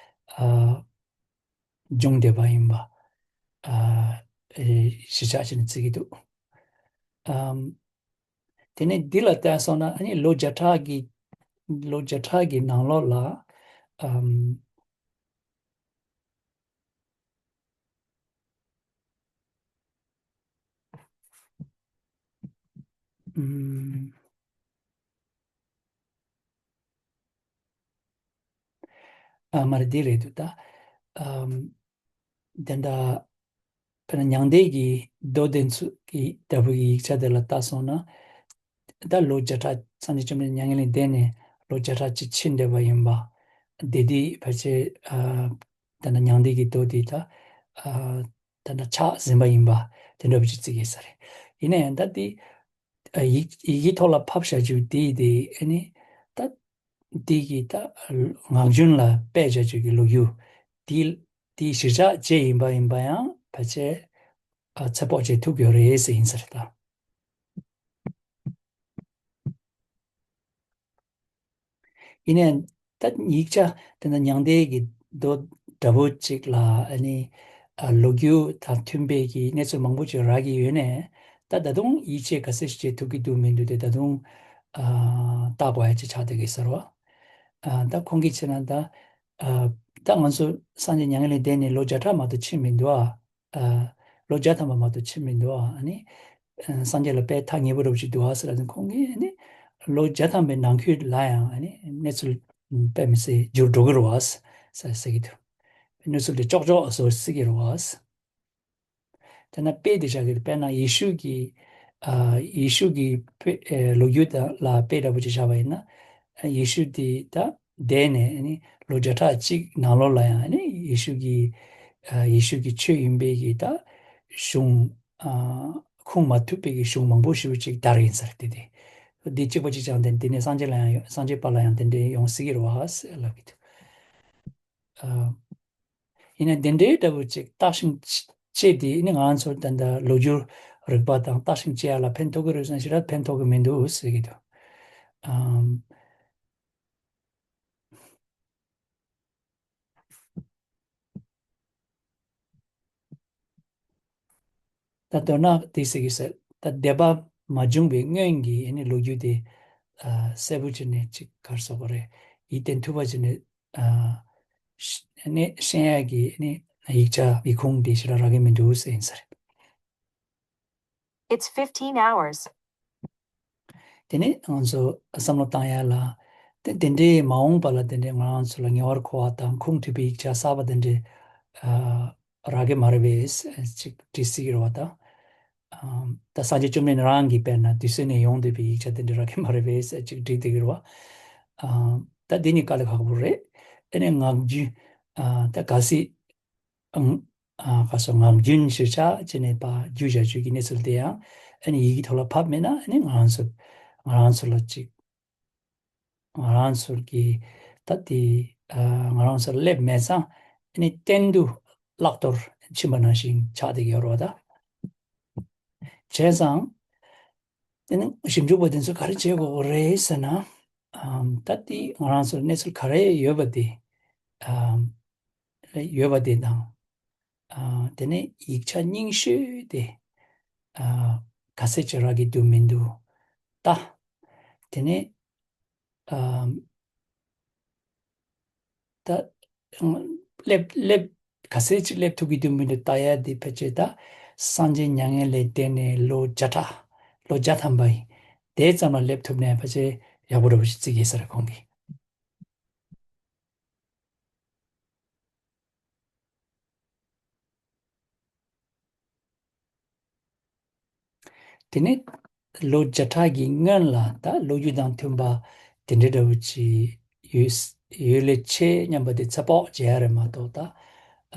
ཨ་བྱུང་བསྡད་པ་ཡིན་པ་ཨ་གཞིར་བཞག་བྱས་ནས་བརྩི་གི་འདུག་ཨམ། དེ་ནས་འདི་ལ་བལྟས་སོང་ན་ཨ་ནི་ལོ་བརྒྱ་ཕྲག་གི་ལོ་བརྒྱ་ཕྲག་གི་ནང་ལོགས་ལ་ཨམ། ཨམ། ཨ་མ་རེད། འདི་རེད་འདུག་ད། ཨམ། དེ་འདྲ་དཔེར་ན་མྱང་འདས་ཀྱི་མདོ་དེ་ཚོ་གི་ལྟ་བུ་གི་ཡིག་ཆ་དེ་ལ་བལྟས་སོང་ན། ད་ལོ་བརྒྱ་ཕྲག་སངས་རྒྱས་བཅོམ་ལྡན་མྱ་ངན་ལས་འདས་ནས་ལོ་བརྒྱ་ཕྲག་གཅིག་ཕྱིན་བསྡད་པ་ཡིན་པ། སྡེ་འདི་ཕལ་ཆེར་ཨ་ད་ནི་མྱང་འདས་ཀྱི་མདོ་འདི་ད་ཨ་ད་ནི་ཆགས་ཟིན་པ་ཡིན་པ་དེ་འདྲ་བོ་ཅིག་བརྩི་གི་ས་རེད། ཡིན་ན་ཡང་ད་འདི་ཨ་ཡི་ཡི་གེའི་ཐོག་ལ་ཕབ་བཞག་རྒྱུ་དེ་དེ་ཨ་ནི་ད་འདི་གི་ད་ངག་རྒྱུན་ལ་སྤེལ་བཞག་རྒྱུ་གི་ལོ་རྒྱུས་དེ་དེའི་གཞིར་བཞག་བྱས་ཡིན་པ་ཡིན་པ་ཡང་ཕལ་ཆེར་ཨ་ཚོད་དཔག་བྱེད་ཐུབ་ཡོད་རེད་ཟེར་ཡིན་ས་རེད་ད། ཡིན་ནའི་ད་ཡིག་ཆ་དེ་འདྲ་མྱང་འདས་ཀྱི་མདོ་འདྲ་པོ་ཅིག་ལ་ཨ་ནི་ཨ་ལོ་རྒྱུས་དང་མཐུན་པའི་གི་གནས་ཚུལ་མང་པོ་ཅིག་རག་གི་ཡོད་ནའི་ད་ད་དུང་ཡིད་ཆེས་ག་ཚོད་ཞིག་བྱེད་ཐུབ་ཀྱི་འདུག་མི་འདུག་དེ་ད་དུང་ཨ་བལྟ་དགོས་ཡ་ཅིག་ཆགས་བསྡད་ཀྱི་ཟེར་བ། ཨ་ད་ཁོང་གིས་བྱས་ན་ད་ཨ་ད་ང་ཚོ་སངས་རྒྱས་མྱ་ངན་ལས་འདས་ནས་ལོ་བརྒྱ་ཕྲག་མ་གཏོགས་ཕྱིན་མི་འདུག་ཨ། ཨ་ལོ་བརྒྱ་ཐམ་པ་མ་གཏོགས་ཕྱིན་མི་འདུག་ཨ། ཨ་ནི་ཨ་སངས་རྒྱས་ལ་དཔེ་ཐག་ཉེ་པོ་འདྲ་པོ་ཞིག་འདུག་ཨ་ཟེར་ལབ་དུས་ཁོང་གིས་ཨ་ནི་ལོ་བརྒྱ་ཐམ་པའི་ནང་ཁུལ་ལ་ཡང་ཨ་ནི་གནས་ཚུལ་དཔེ་མི་སྲིད་འགྱུར་འགྲོ་གི་རེད་བ་ཟེར་ཟེར་གྱི་འདུག་གནས་ཚུལ་དེ་ཀྱོག་ཀྱོག་བཟོ་སྲིད་ཀྱི་རེད་བ། དེ་ན་དཔེ་དེ་བཞག་གི་དཔེར་ན་ཡེ་ཤུ་གི་ཨ་ཡེ་ཤུ་གི་དཔེ་ཨེ་ལོ་རྒྱུས་དང་ལ་དཔེ་འདྲ་པོ་ཅིག་བཞག་པ་ཡིན་ན་ཡེ་ཤུ་དེ་ད་འདས་ནས་ཨ་ནི་ལོ་བརྒྱ་ཕྲག་གཅིག་ནང་ལོགས་ལ་ཡང་ཨ་ནི་ཡེ་ཤུ་གི་ཨ་ཡེ་ཤུ་གི་ཆོས་ཡིན་པའི་གི་ད་གཞུང་ཨ་ཁུངས་མ་ཐུབ་པའི་གི་གཞུང་མང་པོ་ཞེ་པོ་ཅིག་དར་ཡིན་ས་རེད་དེ། དེ་འདི་གཅིག་པ་གཅིག་རྐྱང་དེ་འདི་ནས་སངས་རྒྱས་ལ་ཡང་ཡོང་སངས་རྒྱས་པ་ལ་ཡང་དེ་འདྲའི་ཡོང་སྲིད་ཀྱི་རེད་བ་ཟེར་ལབ་ཀྱི་འདུག་ཨ། ཡིན་ན་དེ་འདྲའི་འདྲ་པོ་ཅིག་བརྟག་ཞིབ་བྱས་ཏེ་ནི་ང་ཚོ་ད་ལྟ་ལོ་རྒྱུས་རིག་པ་དང་བརྟག་ཞིབ་བྱེད་ཡ་ལ་ཕན་ཐོགས་ཀྱི་རེད་བསམ་ཞེ་དྲག་ཕན་ཐོགས་ཀྱི་མི་འདུག་ཟེར་གྱི་འདུག་ཨམ། ད་མདོར་ན་དེ་ཟེར་གྱི་ཟེར། ད་འདས་པ་མ་བྱུང་བའི་སྔོན་གྱི་ཨ་ནི་ལོ་རྒྱུས་དེ་ཨ་གསལ་པོ་བྱས་ནས་ཅིག་ག་རེ་ཟེར་དགོས་རེད། ཡིད་བརྟན་ཐུབ་པ་བྱས་ནས་ཨ་ཤ་ནས་ཤེས་ཡ་གི་ཨ་ནི་ཡིག་ཆ་ཡིག་ཁུངས་དེ་ཞེ་དྲག་རག་གི་མི་འདུག་ཟེར་ཡིན་ས་རེད། It's fifteen hours. དེ་ནས་ང་ཚོ་བསམ་བློ་བཏང་ཡ་ལ། དེ་དེ་འདྲའི་མ་འོངས་པ་ལ་དེ་འདྲའི་ང་རང་ཚོ་ལ་ཉེ་བར་མཁོ་བ་དང་ཁུངས་འཁྲིལ་བའི་ཡིག་ཆ་གསར་པ་དེ་འདྲའི་ཨ་རག་གི་མ་རེད་པས་ཅིག་དྲི་སྲིད་ཀྱི་རེད་བ་ད། ཨ་ད་སངས་རྒྱས་བཅོམ་ལྡན་རང་གིས་དཔེར་ན་དུས་གསོན་ནས་ཡོང་བསྡད་པའི་ཡིག་ཆ་དེ་འདྲ་རག་གི་མ་རེད་པས་ཅིག་དྲི་བསྡད་ཀྱི་རེད་བ། ཨ་ད་འདི་ནི་དཀའ་ལས་ཁག་པོ་རེད། ཨ་ནི་ངག་རྒྱུན་ཨ་ད་གལ་སྲིད། ཨང་། ཨ་ག་སོ་ངག་རྒྱུན་ཞིག་ཆགས་བྱས་ནས་ཕར་བསྒྱུར་བཞག་རྒྱུ་གི་གནས་ཚུལ་དེ་ཡང་ཨ་ནི་ཡི་གེ་ཐོག་ལ་ཕབ་མེད་ན་ཨ་ནི་ང་རང་ཚོ་ང་རང་ཚོ་ལ་ཅིག་ང་རང་ཚོ་གི་ད་དེ་ཨ་ང་རང་ཚོ་སླེབས་མེད་ཙང་ཨ་ནི་གཏན་དུ་བརླག་གཏོར་ཕྱིན་པ་ནང་བཞིན་ཆགས་བསྡད་ཡོད་རེད་བ་ད། བྱས་ཙང་། དེ་ནི་ཞིབ་འཇུག་པ་དེ་ཚོས་ག་རེ་བྱེད་དགོས་རེད་ཟེར་ན། ཨམ་ད་དེ་ང་རང་ཚོར་གནས་ཚུལ་ག་རེ་ཡོད་པ་དེ། ཨམ་ཡོད་པ་དེ་དང་། ཨ་དེ་ནས་ཡིག་ཆ་རྙིང་ཤོས་དེ། ཨ་ག་ཚད་ཅིག་རག་གི་འདུག་མི་འདུག་ལྟ། དེ་ནས་ཨམ། ད། སླེབས་སླེབས་ག་ཚད་ཅིག་སླེབས་ཐུབ་ཀྱི་འདུག་མི་འདུག་ལྟ་ཡ་འདི་ཕལ་ཆེར་ད་སངས་རྒྱས་མྱ་ངན་ལས་འདས་ནས་ལོ་བརྒྱ་ཕྲག་ལོ་བརྒྱ་ཐམ་པ་ཡིན། དེ་ཙམ་ལ་སླེབས་ཐུབ་ནས་ཕལ་ཆེར་ཡག་པོ་འདྲ་པོ་ཞིག་བརྩི་གི་ཟེར་ཁོང་གིས། དེ་ནས་ལོ་བརྒྱ་ཕྲག་གི་སྔོན་ལ་ད་ལོ་རྒྱུས་དང་མཐུན་པ་དེ་འདྲའི་འདྲ་བོ་ཅིག་ཡོད་ཡོད་ལས་ཆེ་སྙམ་པ་དེ་ཚོད་དཔག་བྱེད་ཡ་རེད་མ་གཏོགས་ད་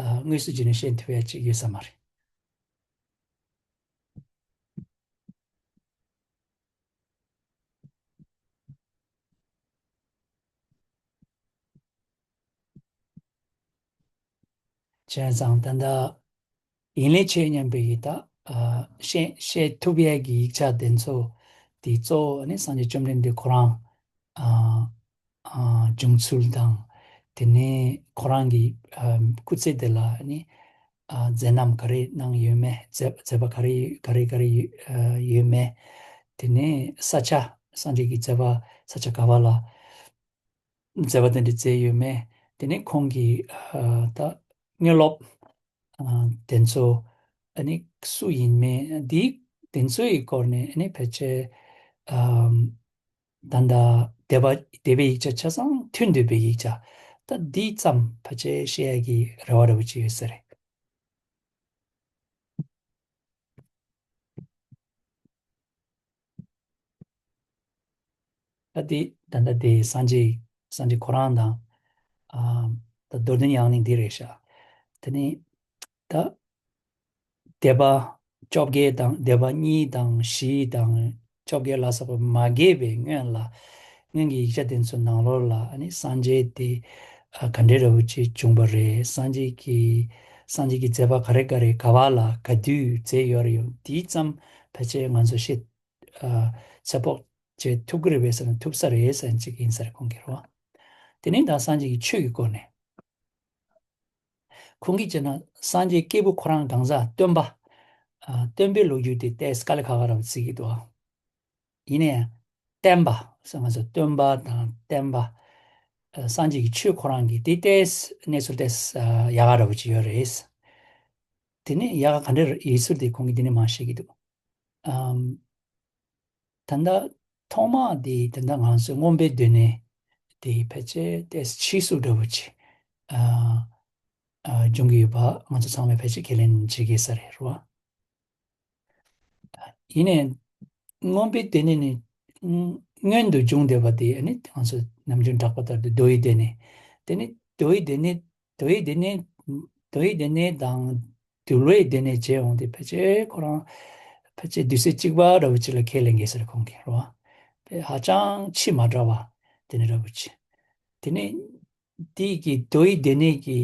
ཨ་དངོས་སུ་བྱས་ནས་ཤེས་ཐུབ་ཡ་ཅིག་ཡོད་ས་མ་རེད། བྱས་ཙང་ད་ལྟ་ཡིན་ལས་ཆེ་སྙམ་པའི་ཡི་ད་ཨ་ཤེས་ཤེས་ཐུབ་ཡས་ཀྱི་ཡིག་ཆ་དེ་ཚོ་དེ་གཙོ་བོ་ནི་སངས་རྒྱས་བཅོམ་ལྡན་འདས་ཁོ་རང་ཨ་ཨ་བྱུང་ཚུལ་དང་དེ་ནས་ཁོ་རང་གི་ཨ་སྐུ་ཚེ་དེ་ལ་ནི་ཨ་མཛད་རྣམ་ག་རེ་གནང་ཡོད་མེད་མཛད་མཛད་པ་ག་རེ་ག་རེ་ག་རེ་ཡོད་ཨ་ཡོད་མེད། དེ་ནས་ས་ཆ་སངས་རྒྱས་ཀྱི་མཛད་པ་ས་ཆ་ག་བ་ལ་མཛད་པ་དེ་འདྲ་མཛད་ཡོད་མེད། དེ་ནས་ཁོང་གི་ཨ་ད་དངོས་སློབ་ཨ་དེ་ཚོ་ཨ་ནི་སུ་ཡིན་མིན་འདི་དེ་ཚོ་ཡི་སྐོར་ནས་ཨ་ནི་ཕལ་ཆེར་ཨ་ད་ལྟ་སྡེ་པ་སྡེ་པའི་ཡིག་ཆ་ཆ་ཚང་མཐུན་འདོད་པའི་ཡིག་ཆ་ད་འདི་ཙམ་ཕལ་ཆེར་ཤེས་ཡ་གི་རེ་བ་འདྲ་བོ་ཅིག་ཡོད་ས་རེད། ད་དེ་ད་ལྟ་དེ་སངས་རྒྱས་སངས་རྒྱས་ཁོ་རང་དང་ ཨ་ད་མདོར་བསྡུས་ཡང་ནི་འདི་རེད་ཤག་དེ་ནི་ད་སྡེ་པ་བཅོ་བརྒྱད་དང་སྡེ་པ་གཉིས་དང་བཞི་དང་བཅོ་བརྒྱད་ལ་སོགས་པ་མ་གྱེས་པའི་སྔོན་ལ། སྔོན་གྱི་ཡིག་ཆ་དེ་ཚོའི་ནང་ལོགས་ལ་ཨ་ནི་སངས་རྒྱས་དེ་ཨ་ག་འདྲའི་འདྲ་བོ་ཅིག་བྱུང་བ་རེད། སངས་རྒྱས་ཀྱི་སངས་རྒྱས་ཀྱི་མཛད་པ་ག་རེ་ག་རེ་ག་བ་ལ་ག་དུས་མཛད་ཡོད་རེད། ཡོད་དེ་ཙམ་ཕལ་ཆེར་ང་ཚོ་ཤེས། ཨ་ཚོད་དཔག་བྱེད་ཐུབ་ཀྱི་རེད་པས་ཟེར་ན་ཐུབ་ས་རེད་ཟེར་ཅིག་ཡིན་ས་རེད་ཁོང་གིས་རོ། དེ་ནས་ད་སངས་རྒྱས་ཀྱི་ཆོས་ཀྱི་སྐོར་ནས། ཁོང་གིས་བྱས་ན་སངས་རྒྱས་སྐྱེས་བུ་ཁོ་རང་གང་ཟག་སྟོན་པ། ཨ་སྟོན་པའི་ལོ་རྒྱུས་དེ་ཏོག་ཙམ་དཀའ་ལས་ཁག་ཁག་ར་བརྩི་གི་འདུག་ཡིན་ནའི་བསྟན་པ་ཟེར་ང་ཚོ་སྟོན་པ་དང་བསྟན་པ། ཨ་སངས་རྒྱས་ཀྱི་ཆོས་ཁོ་རང་གི་དེ་ཏོག་ཙམ་གནས་ཚུལ་ཏོག་ཙམ་ཨ་ཡག་ག་ར་བོ་ཅིག་ཡོད་རེད། དེ་ནས་ཡག་ག་ག་འདྲ་ཡིན་ཚུལ་དེ་ཁོང་གིས་དེ་ནས་མར་བཤད་ཀྱི་འདུག་ཨམ། ད་ལྟ་ཐོག་མ་དེ་ད་ལྟ་ང་ཚོའི་མངོན་པའི་སྡེ་སྣོད་དེ་ཕལ་ཆེར་ཏོག་ཙམ་ཕྱིས་སུ་འདྲ་བོ་ཅིག་ཨ་ཨ་འབྱུང་གི་ཡོད་པ་ང་ཚོ་ཚང་མས་ཕལ་ཆེར་ཁས་ལེན་བྱེད་ཀྱི་ས་རེད་རོ། ཡིན་ནའི་མངོན་པའི་སྡེ་སྣོད་ནི་སྔོན་དུ་བྱུང་བསྡད་པ་དེ་ཨ་ནི་ང་ཚོ་ནམ་རྒྱུན་གྲགས་པ་ལྟར་དུ་མདོ་ཡི་སྡེ་སྣོད། དེ་ནི་མདོ་ཡི་སྡེ་སྣོད། མདོ་ཡི་སྡེ་སྣོད། མདོ་ཡི་སྡེ་སྣོད་དང་འདུལ་བའི་སྡེ་སྣོད་བྱས་འོང་དེ་ཕལ་ཆེར་ཁོ་རང་ཕལ་ཆེར་དུས་ཚོད་གཅིག་པ་འདྲ་བོ་ཅིག་ལ་ཁས་ལེན་དགོས་ཟེར་ཁོང་གིས་རོ། ཧ་ཅང་ཕྱི་མ་འདྲ་བ་དེ་ནི་འདྲ་བོ་ཅིག་དེ་ནི་དེ་གི་མདོ་ཡི་སྡེ་སྣོད་ཀྱི་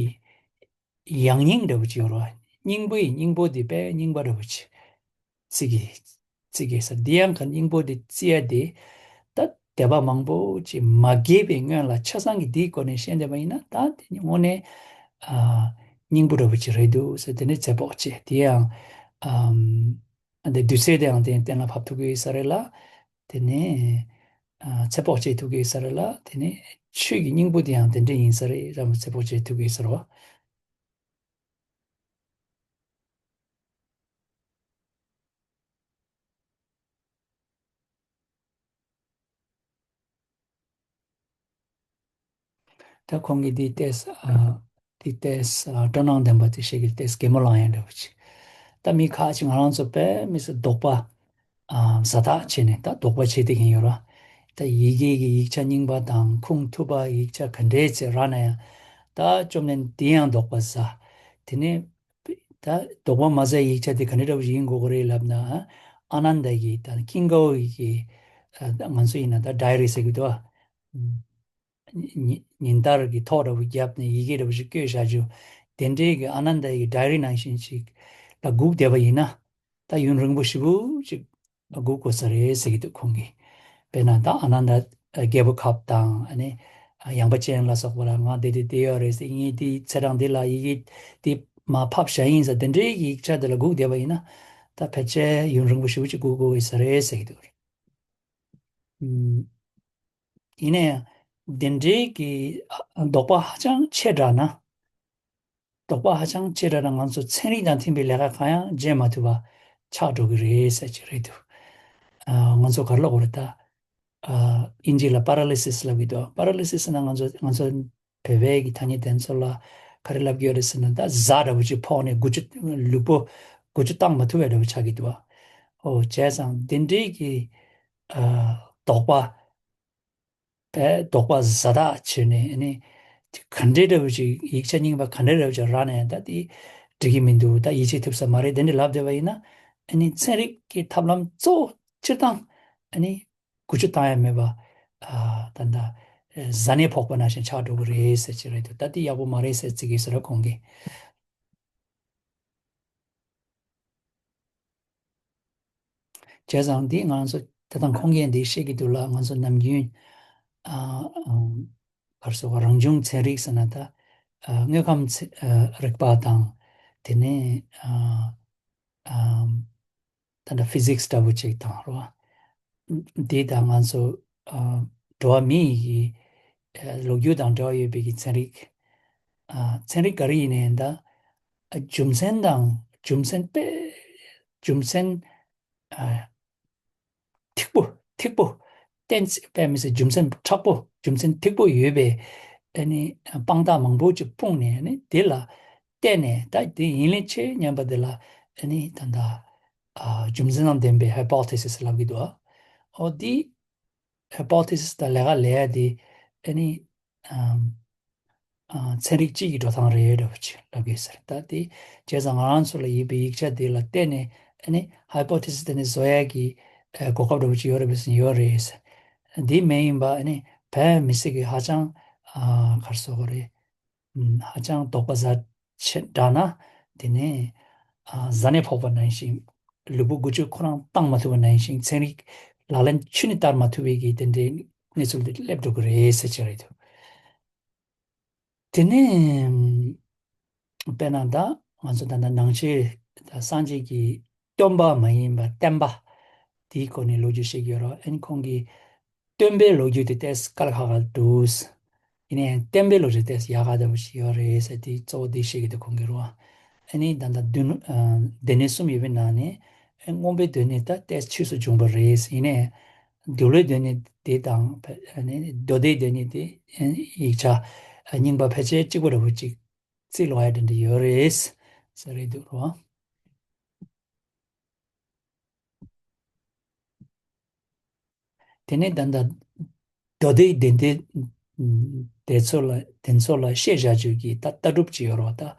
ཡང་སྙིང་འདྲ་བོ་ཅིག་ཡོད་རེད་བ། སྙིང་པོ་ཡི་སྙིང་པོ་དེ་དཔེ་རྙིང་པ་འདྲ་བོ་ཅིག་བརྩི་གི་བརྩི་གི་ཟེར། འདི་ཡང་ག་སྙིང་པོ་དེ་བརྩི་ཡ་དེ་ད་སྡེ་པ་མང་པོ་ཅིག་མ་གྱེས་པའི་སྔོན་ལ་ཆ་ཚང་གི་འདིའི་སྐོར་ནས་བཤད་བསྡད་པ་ཡིན་ན་ད་དེ་དངོས་གནས་ཨ་སྙིང་པོ་འདྲ་བོ་ཅིག་རེད་འདུག་ཟེར། དེ་ནས་ཚོད་དཔག་བྱས་དེ་ཡང་ཨམ། འདི་དུས་ཚོད་དེའང་དེ་གཏན་ལ་ཕབ་ཐུབ་ཀྱི་ཡོད་ས་རེད་ལ། དེ་ནས་ཨ་ཚོད་དཔག་བྱེད་ཐུབ་ཀྱི་ཡོད་ས་རེད་ལ། དེ་ནས་ཆོས་ཀྱི་སྙིང་པོ་དེའང་དེ་འདྲ་ཡིན་ས་རེད་རང་ཚོད་དཔག་བྱེད་ཐུབ་ཀྱི་ཡོད་ས་རེད་བ། ད་ཁོང་གིས་འདི་ཏོག་ཙམ་ཨ་འདི་ཏོག་ཙམ་ཨ་སྤྲོ་སྣང་ལྡན་པ་དེ་ཞིག་གིས་ཏོག་ཙམ་གད་མོ་ལངས་ཡ་འདྲ་བོ་ཅིག་ད་མི་ཁ་ཅིག་ང་རང་ཚོ་དཔེ་མི་སྲིད་དོགས་པ་ཨ་ཟ་ཐག་བྱས་ནས་ད་དོགས་པ་བྱེད་བསྡད་མཁན་ཡོད་ར། ད་ཡི་གེ་གི་ཡིག་ཆ་རྙིང་པ་དང་ཁུངས་ཐུབ་པ་ཡིག་ཆ་ག་འདྲས་ཅིག་རག་ན་ཡང་ད་བཅོམ་ནས་འདི་ཡང་དོགས་པ་ཟ། དེ་ནས་ད་དོགས་པ་མ་ཟ་ཡིག་ཆ་དེ་ག་འདྲ་འདྲ་བོ་ཞིག་ཡིན་དགོས་ཀྱི་རེད་ལབ་ན། ཨ་ནནྡ་གི་ད་ཀིང་ཀའོ་ཡི་གི་ཨ་ང་ཚོ་ཡིན་ན་ད་ཌའི་རི་ཟེར་གི་འདུག་ཨ། ཉིན་ཉིན་ལྟར་གྱི་ཐོ་འདྲ་བོ་བརྒྱབ་ནས་ཡི་གེ་འདྲ་བོ་ཞིག་བཀོད་བཞག་རྒྱུ། དེ་འདྲའི་གི་ཨ་ནནྡ་ཡི་ཌའི་རི་ནང་བཞིན་ཞིག་ལ་སྒུག་བསྡད་པ་ཡིན་ན། ད་ཡུན་རིང་པོ་ཞེ་པོ་ཅིག་སྒུག་དགོས་ས་རེད་ཟེར་གྱི་འདུག་ཁོང་གིས། དཔེར་ན་ད་ཨ་ནནྡ་རྒྱལ་པོ་ཁབ་དང་ཨ་ནི་ཡངས་པ་ཅན་ལ་སོགས་པ་ལ་ང་དེ་དེ་དེ་ཡོད་རེད་ཟེར། ངས་དེ་ཚེས་གྲངས་འདི་ལ་ཡི་གེ་དེ་མར་ཕབ་བཞག་ཡིན་ཟེར། དེ་འདྲའི་ཡིག་ཆ་དེ་ལ་སྒུག་བསྡད་པ་ཡིན་ན་ད་ཕལ་ཆེར་ཡུན་རིང་པོ་ཞེ་པོ་ཅིག་སྒུག་དགོས་ས་རེད་ཟེར་གྱི་འདུག་ཨུམ། ཡིན་ན་ཡང་དེ་འདྲའི་གི་ཨ་དོགས་པ་ཧ་ཅང་ཆེ་དྲགས་ན། དོགས་པ་ཧ་ཅང་ཆེ་དྲགས་ན་ང་ཚོ་ཚན་རིག་དང་མཐུན་པའི་ལས་ཀ་གང་ཡང་བྱེད་མ་ཐུབ་པ་ཆགས་འགྲོ་གི་རེད་ཟེར་གྱི་རེད་འདུག་ཨ་ང་ཚོ་ག་རེ་ལབ་དགོས་རེད་ད། ཨ་ཨིན་ཇི་ལ་པ་ར་ལི་སིས་ལབ་ཀྱི་འདུག་པ་ར་ལི་སིས་ཟེར་ན་ང་ཚོ་ང་ཚོ་བོད་པའི་གི་ཐ་སྙད་དེ་ཚོ་ལ་ག་རེ་ལབ་ཀྱི་ཡོད་རེད་ཟེར་ན། ད་གཟའ་འདྲ་བོ་ཅིག་ཕོག་ནས་འགུལ་སྐྱོད་ལུས་པོ་འགུལ་སྐྱོད་བཏང་མ་ཐུབ་པའི་འདྲ་བོ་ཆགས་ཀྱི་འདུག་བ། ཨོ་བྱས་ཙང་དེ་འདྲའི་གི་ཨ་དོགས་པ། པས་དོགས་པ་ཟ་ཐག་ཆོད་ནས་ཨ་ནི་ག་འདྲའི་འདྲ་བོ་ཅིག་ཡིག་ཆ་རྙིང་པ་ག་འདྲའི་འདྲ་བོ་ཅིག་རག་ནས་ད་དེ་འགྲིག་གི་མི་འདུག་ད་ཡིད་ཆེས་ཐུབ་ས་མ་རེད། དེ་འདྲ་ལབ་བསྡད་པ་ཡིན་ན་ཨ་ནི་ཚན་རིག་གི་ཐབས་ལམ་གཙོ་བོ་སྤྱིར་བཏང་ཨ་ནི་འགུལ་སྐྱོད་བཏང་ཡ་མེད་པ། ཨ་ད་ད་གཟའ་ནད་ཕོག་པ་ནང་བཞིན་ཆགས་འགྲོ་གི་རེད་ཟེར་གྱི་རེད་འདུག་ད་དེ་ཡག་པོ་མ་རེད་ཟེར་བརྩི་གི་ཟེར་ར་ཁོང་གིས། བྱས་ཙང་འདི་ང་ཚོ་ད་ལྟ་ཁོང་གིས་འདི་བཤད་ཀྱི་འདུག་ལ། ང་ཚོ་ནམ་རྒྱུན་ཨ་ཨམ་ག་རེ་ཟེར་བ། རང་བྱུང་ཚན་རིག་ཟེར་ན་ད་ཨ་དངོས་ཁམས་ཚན་ཨ་རིག་པ་དང་དེ་ནས་ཨ་ཨམ་ད་ལྟ་ཕི་ཟིག་སི་འདྲ་བོ་ཅིག་དང་རོ། འདི་དང་ང་ཚོ་ཨ་འགྲོ་བ་མི་ཡི་གི་ཨ་ལོ་རྒྱུས་དང་འབྲེལ་བ་ཡོད་པའི་གི་ཚན་རིག་ཨ་ཚན་རིག་ག་རེ་ཡིན་ནའི་ད་ཨ་རྒྱུ་མཚན་དང་རྒྱུ་མཚན་དཔེ་རྒྱུ་མཚན་ཨ་ཐིག་པོ་ཐིག་པོ་གཏན་ཚིགས་དཔེ་མི་སྲིད་རྒྱུ་མཚན་མཁྲེགས་པོ་རྒྱུ་མཚན་ཐིག་པོ་ཡོད་པའི་ཨ་ནི་དཔང་རྟགས་མང་པོ་ཅིག་སྤུངས་ནས་ཨ་ནི་དེ་ལ་བལྟས་ནས་ད་དེ་ཡིན་ལེ་ཆེ་སྙམ་པ་དེ་ལ་ཨ་ནི་ད་ལྟ་ཨ་རྒྱུ་མཚན་དང་ལྡན་པའི་ཧའི་པོ་ཐེ་སིས་ལབ་ཀྱི་འདུག་ཨོ་དེ་ཧའི་པོ་ཐེ་སིས་དང་ལས་ཀ་ལས་ཡ་དེ་ཨ་ནི་ཨམ་ ཨ་ཚན་རིག་སྤྱི་ཡི་འགྲོ་སྟངས་རེད་འདྲ་བོ་ཅིག་ལབ་ཀྱི་ཟེར། ད་དེ་བྱས་ཙང་ང་རང་ཚོ་ལ་ཡོད་པའི་ཡིག་ཆ་དེ་ལ་བལྟས་ནས་ཨ་ནི་ཧའི་པོ་ཐེ་སིས་དེ་ནི་བཟོ་ཡ་གི་ཨ་གོ་སྐབས་འདྲ་བོ་ཅིག་ཡོད་རེད་པས་ཟེར་ཡོད་རེད་ཟེར། འདི་མ་ཡིན་པ་ཨ་ནི་བོད་མི་སེར་གྱི་ཧ་ཅང་ཨ་ག་རེ་ཟེར་དགོས་རེད། ཧ་ཅང་དོགས་པ་ཟ་ཆེ་དྲགས་ན། དེ་ནས་ཨ་གཟའ་ནད་ཕོག་པ་ནང་བཞིན། ལུས་པོ་འགུལ་སྐྱོད་ཁོ་རང་བཏང་མ་ཐུབ་པ་ནང་བཞིན། ཚན་རིག་ལག་ལེན་ཆུ་ནས་བསྟར་མ་ཐུབ་པའི་གི་དེ་འདྲའི་གནས་ཚུལ་དེ་སླེབས་འགྲོ་གི་རེད་ཟེར་བྱས་རེད་འདུག་དེ་ནས་དཔེར་ན་ད་ང་ཚོ་ད་ལྟ་ནང་ཆོས་ད་སངས་རྒྱས་ཀྱི་སྟོན་པ་མ་ཡིན་པ་བསྟན་པ་དེའི་སྐོར་ནས་ལོ་རྒྱུས་བཤད་ཀྱི་ཡོད་རེད། ཨ་ནི་ཁོང་གིས་སྟོན་པའི་ལོ་རྒྱུས་དེ་ཏོག་ཙམ་དཀའ་ལས་ཁག་ཁག་འདུག་ཡིན་ནའི་བསྟན་པའི་ལོ་རྒྱུས་ཏོག་ཙམ་ཡག་ག་འདྲ་བོ་ཞིག་ཡོད་རེད་ཟེར་དེ་གཙོ་བོ་དེ་བཤད་ཀྱི་འདུག་ཁོང་གིས་རེད་བ། ཨ་ནི་ད་ལྟ་སྡེ་སྣོད་གསུམ་ཡོད་པའི་ནང་ནས་མངོན་པའི་སྡེ་སྣོད་ད་ཏོག་ཙམ་ཆོས་སུ་བྱུང་བ་རེད། ཡིན་ནའི་མདོ་ལས་སྡེ་སྣོད་དེ་དང་ཨ་ནི་མདོ་སྡེའི་སྡེ་སྣོད་དེ་ཡིག་ཆ་རྙིང་པ་ཕལ་ཆེར་གཅིག་པ་འདྲ་བོ་ཅིག་རྩིས་ལོག་ཡ་དེ་འདྲ་ཡོད་རེད་ཟེར་རེད་འདུག་རོ། དེ་ནས་ད་ལྟ་མདོ་སྡེའི་སྡེ་སྡེ་སྡེ་ཚོ་ལ་དེ་ཚོ་ལ་བཤད་བཞག་རྒྱུ་གི་ད་ལྟ་གྲུབ་ཅིག་ཡོད་རེད་བ།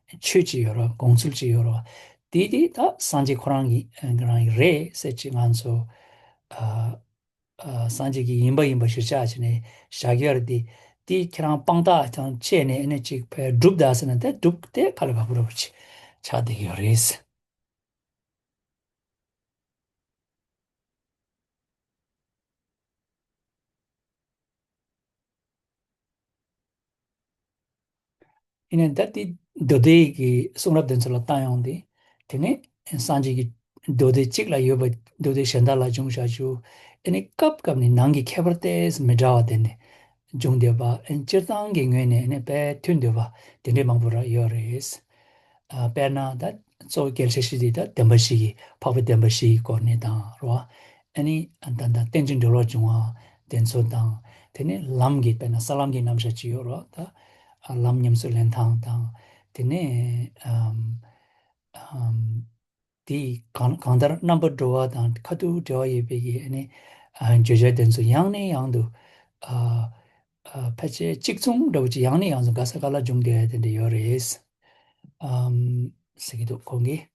ད་ཆོས་ཅིག་ཡོད་རེད་བ། དགོངས་ཚུལ་ཅིག་ཡོད་རེད་བ། དེ་དེ་ད་སངས་རྒྱས་ཁོ་རང་གི་རང་གི་རེད་ཟེར་ཅིག་ང་ཚོ་ཨ་ཨ་སངས་རྒྱས་ཀྱི་ཡིན་པ་ཡིན་པ་གཞིར་བཞག་བྱས་ནས་བཞག་གི་ཡོད་རེད་དེ། དེ་ཁྱེད་རང་དཔང་རྟགས་དང་བཅས་ནས་ཨ་ནི་ཅིག་ཕར་སྒྲུབ་ད་ཟེར་ན་དེ་སྒྲུབ་དེ་དཀའ་ལས་ཁག་པོ་འདྲ་བོ་ཅིག་ཆགས་བསྡད་ཀྱི་ཡོད་རེད། ཡིན་ནའི་ད་དེ་མདོ་སྡེ་གི་གསུང་རབ་དེ་ཚོ་ལ་བལྟ་ཡོང་དུས། དེ་ནས་སངས་རྒྱས་ཀྱི་མདོ་སྡེ་གཅིག་ལ་ཡོད་པ་མདོ་སྡེ་གཞན་དག་ལ་འབྱུང་བཞག་རྒྱུ། ཨ་ནི་སྐབས་སྐབས་ནས་ནང་གི་ཁྱད་པར་ཏོག་ཙམ་མི་འདྲ་བ་དེ་ནས་འབྱུང་བསྡད་པ། ཨ་ནི་སྤྱིར་བཏང་གི་ངོས་ནས་ཨ་ནི་དཔེ་མཐུན་བསྡད་པ་དེ་འདྲའི་མང་པོ་ར་ཡོད་རེད། ཨ་དཔེར་ན་ད་གཙོ་བོ་གལ་ཆེ་ཤོས་དེ་ད་བདེན་པ་བཞི་གི་འཕགས་པའི་བདེན་པ་བཞི་གི་སྐོར་ནས་དང་རོ། ཨ་ནི་ད་ད་རྟེན་ཅིང་འབྲེལ་བར་འབྱུང་བ་དེ་ཚོ་དང་། དེ་ནས་ལམ་གྱི་དཔེར་ན་ས་ལམ་གྱི་རྣམ་གཞག་ཅིག་ཡོད་རོ། ད་ཨ་ལམ་ཉམས་སུ་ལེན་སྟངས་དང་། དེ་ནས་ཨམ་ཨམ་དེ་གང་གང་ལྟར་རྣམ་པར་གྲོལ་བ་དང་ཁ་ཐུག་འབྲེལ་བ་ཡོད་པའི་གི་ཨ་ནི་ཨ་བརྗོད་བྱ་དེ་ཚོ་ཡང་ནས་ཡང་དུ་ཨ་ཨ་ཕལ་ཆེར་གཅིག་མཚུངས་འདྲ་བོ་ཅིག་ཡང་ནས་ཡང་དུ་ག་ས་ག་ལ་འབྱུང་བསྡད་དེ་འདྲ་ཡོད་རེད། ཨམ་ཟེར་གྱི་འདུག་ཁོང་གིས།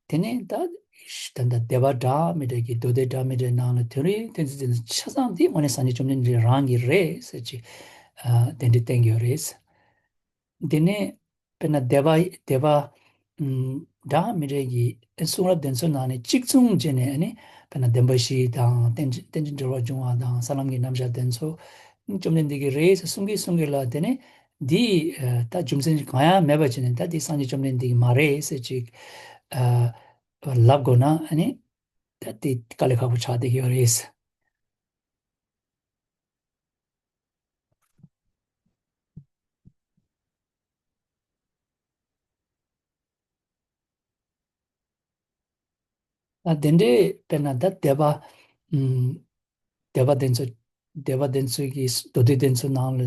དེ་ནས་ད་ད་ལྟ་སྡེ་པ་འདྲ་མི་འདྲ་གི་མདོ་སྡེ་འདྲ་མི་འདྲའི་ནང་ལ་དོན་རིག་གཏན་ཚིགས་འདི་ཆ་ཚང་འདི་དངོས་གནས་སངས་རྒྱས་བཅོམ་ལྡན་འདས་རང་གི་རེད་ཟེར་གྱི་ཨ་གཏན་འབྲེལ་བསྟན་གྱི་ཡོད་རེད། དེ་ནས་དཔེར་ན་སྡེ་པ་སྡེ་པ་ཨམ་འདྲ་མི་འདྲ་གི་གསུང་རབ་དེ་ཚོའི་ནང་ནས་གཅིག་མཚུངས་བྱས་ནས་ཨ་ནི་དཔེར་ན་བདེན་པ་བཞི་དང་རྟེན་ཅིང་རྟེན་ཅིང་འབྲེལ་བར་འབྱུང་བ་དང་ས་ལམ་གྱི་རྣམ་གཞག་དེ་ཚོ་བཅོམ་ལྡན་འདས་ཀྱི་རེད་ཟེར་གསུང་གིན་གསུང་གིན་ལ། དེ་ནས་འདི་ཨ་ད་རྒྱུ་མཚན་གང་ཡང་མེད་པ་བྱས་ནས་ད་འདི་སངས་རྒྱས་བཅོམ་ལྡན་འདས་ཀྱི་མ་རེད་ཟེར་ཅིག་ཨ་ལབ་དགོས་ན་ཨ་ནི་ད་འདི་དཀའ་ལས་ཁག་པོ་ཆགས་བསྡད་ཀྱི་ཡོད་རེད། ད་དེ་འདྲའི་དཔེར་ན་ད་སྡེ་པ་ཨུམ་སྡེ་པ་དེ་ཚོ་སྡེ་པ་དེ་ཚོའི་གི་མདོ་སྡེ་དེ་ཚོའི་ནང་ལ་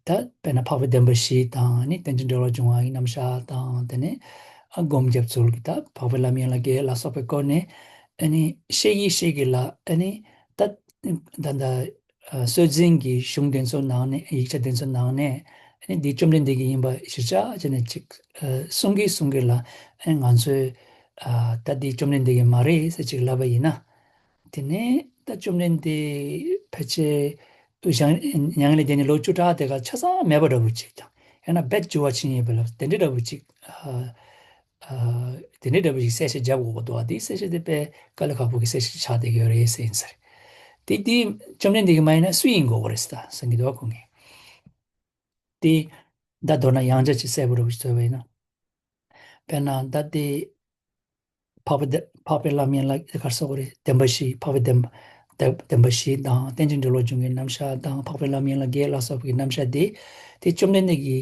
ད་དཔེར་ན་འཕགས་པའི་བདེན་པ་བཞི་དང་ནི་རྟེན་ཅིང་འབྲེལ་བར་འབྱུང་བ་ཡི་རྣམ་གཞག་དང་། དེ་ནས་ཨ་སྒོམ་རྒྱབ་ཚུལ་གྱི་ད་འཕགས་པའི་ལམ་ཡན་ལག་བརྒྱད་ལ་སོགས་པའི་སྐོར་ནས་ཨ་ནི་བཤད་ཀྱི་བཤད་ཀྱི་ལ་ཨ་ནི་ད་ད་ད་ཨ་སྲོལ་འཛིན་གྱི་གཞུང་དེ་ཚོའི་ནང་ནས་ཡིག་ཆ་དེ་ཚོའི་ནང་ནས་ཨ་ནི་འདི་བཅོམ་ལྡན་འདས་ཀྱི་ཡིན་པ་གཞིར་བཞག་བྱས་ནས་ཅིག་ཨ་གསུང་གིན་གསུང་གིན་ལ་ཨ་ནི་ང་ཚོས་ཨ་ད་འདི་བཅོམ་ལྡན་འདས་ཀྱི་མ་རེད་ཟེར་ཅིག་ལབ་པ་ཡིན་ན། དེ་ནས་ད་བཅོམ་ལྡན་འདས་ཕལ་ཆེར་དུ་ཞང་མྱ་ངན་ལས་འདས་ནས་ལོ་བཅུ་ཕྲག་དེ་ག་ཆ་ཚང་མེད་པ་འདྲ་བོ་ཅིག་དང་། ཡང་ན་རྦད་འགྱུར་བ་ཕྱིན་ཡོད་པ་ལ་དེ་འདྲའི་འདྲ་བོ་ཅིག་ཨ་ཨ་དེ་འདྲའི་འདྲ་བོ་ཅིག་གསལ་བཤད་རྒྱབ་དགོས་ཀྱི་འདུག་བ། དེའི་གསལ་བཤད་དེ་དཔེ་དཀའ་ལས་ཁག་པོ་གི་གསལ་བཤད་ཆགས་བསྡད་ཀྱི་ཡོད་རེད་ཟེར་ཡིན་ཟེར། དེ་དེ་བཅོམ་ལྡན་འདས་ཀྱི་མ་ཡིན་ན་སུ་ཡིན་དགོས་ཀྱི་རེད་ཟེར་ད་གསུང་གི་འདུག་བ་ཁོང་གིས། དེ་ད་མདོར་ན་ཡང་བསྐྱར་ཅིག་གསལ་པོ་འདྲ་བོ་ཅིག་བཟོས་པ་ཡིན་ན། དཔེར་ན་ད་དེ་འཕགས་པའི་བདེ་འཕགས་པའི་ལམ་ཡན་ལག་ག་རེ་ཟེར་དགོས་རེད། བདེན་པ་བཞི། འཕགས་པའི་བདེན་པ་བདེན་བདེན་པ་བཞི་དང་རྟེན་ཅིང་འབྲེལ་བར་འབྱུང་བའི་རྣམ་གཞག་དང་འཕགས་པའི་ལམ་ཡན་ལག་བརྒྱད་ལ་སོགས་པའི་རྣམ་གཞག་དེ་དེ་བཅོམ་ལྡན་འདས་ཀྱི་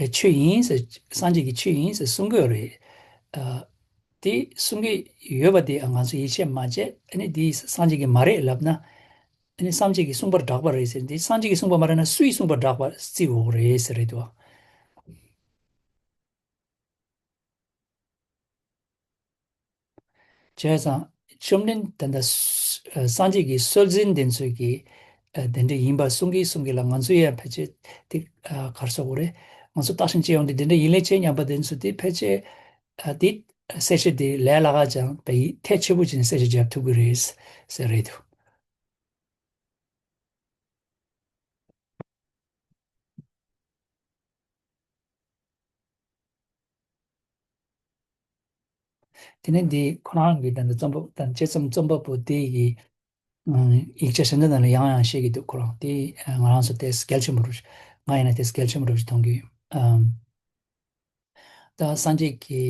ཨེ་ཆོས་ཡིན་ཟེར། སངས་རྒྱས་ཀྱི་ཆོས་ཡིན་ཟེར་གསུང་གི་ཡོད་རེད། ཨ་དེ་གསུང་གི་ཡོད་པ་དེ་ང་ཚོ་ཡིད་ཆེས་མ་བྱས། ཨ་ནི་དེ་སངས་རྒྱས་ཀྱི་མ་རེད་ལབ་ན། ཨ་ནི་སངས་རྒྱས་ཀྱིས་གསུངས་པར་གྲགས་པ་རེད་ཟེར། དེ་སངས་རྒྱས་ཀྱིས་གསུངས་པ་མ་རེད་ན་སུ་ཡིས་གསུངས་པར་གྲགས་པ་བརྩི་དགོས་རེད་ཟེར་རེད་དོ། བྱས་ཙང་བཅོམ་ལྡན་ད་ལྟ་སངས་རྒྱས་ཀྱི་སྲོལ་འཛིན་དེ་ཚོས་ཀྱི་ ཨ་དེ་འདྲ་ཡིན་པ་གསུང་གིན་གསུང་གིན་ལ། ང་ཚོ་ཡང་ཕལ་ཆེར་དེ་ཨ་ག་རེ་ཟེར་དགོས་རེད། ང་ཚོ་བརྟག་ཞིབ་བྱེད་ཡོང་དུས་དེ་འདྲ་ཡིན་ལེ་བྱས་སྙམ་པ་དེ་ཚོ་དེ་ཕལ་ཆེར་ཨ་དེ་གསལ་བཤད་དེ་ལས་སླ་ཁ་ཅང་བས་ཡིན། ཐལ་ཆེ་པོ་བྱས་ནས་གསལ་བཤད་བརྒྱབ་ཐུབ་ཀྱི་རེད་ཟེར་རེད་འདུག་དེ་ནས་འདི་ཁོ་རང་གི་ད་ལྟ་རྩོམ་པ་དང་དཔྱད་རྩོམ་རྩོམ་པ་པོ་དེ་ཡི་ཡིག་ཆ་གཞན་དག་ནང་ལ་ཡང་ཡང་བཤད་ཀྱི་འདུག་ཁོ་རང་དེ་ང་རང་ཚོ་དེ་གལ་ཆེན་པོ་རུ་ང་ཡིན་ན་དེ་གལ་ཆེན་པོ་རུ་མཐོང་གི་ཡོད། ད་སངས་རྒྱས་ཀྱི་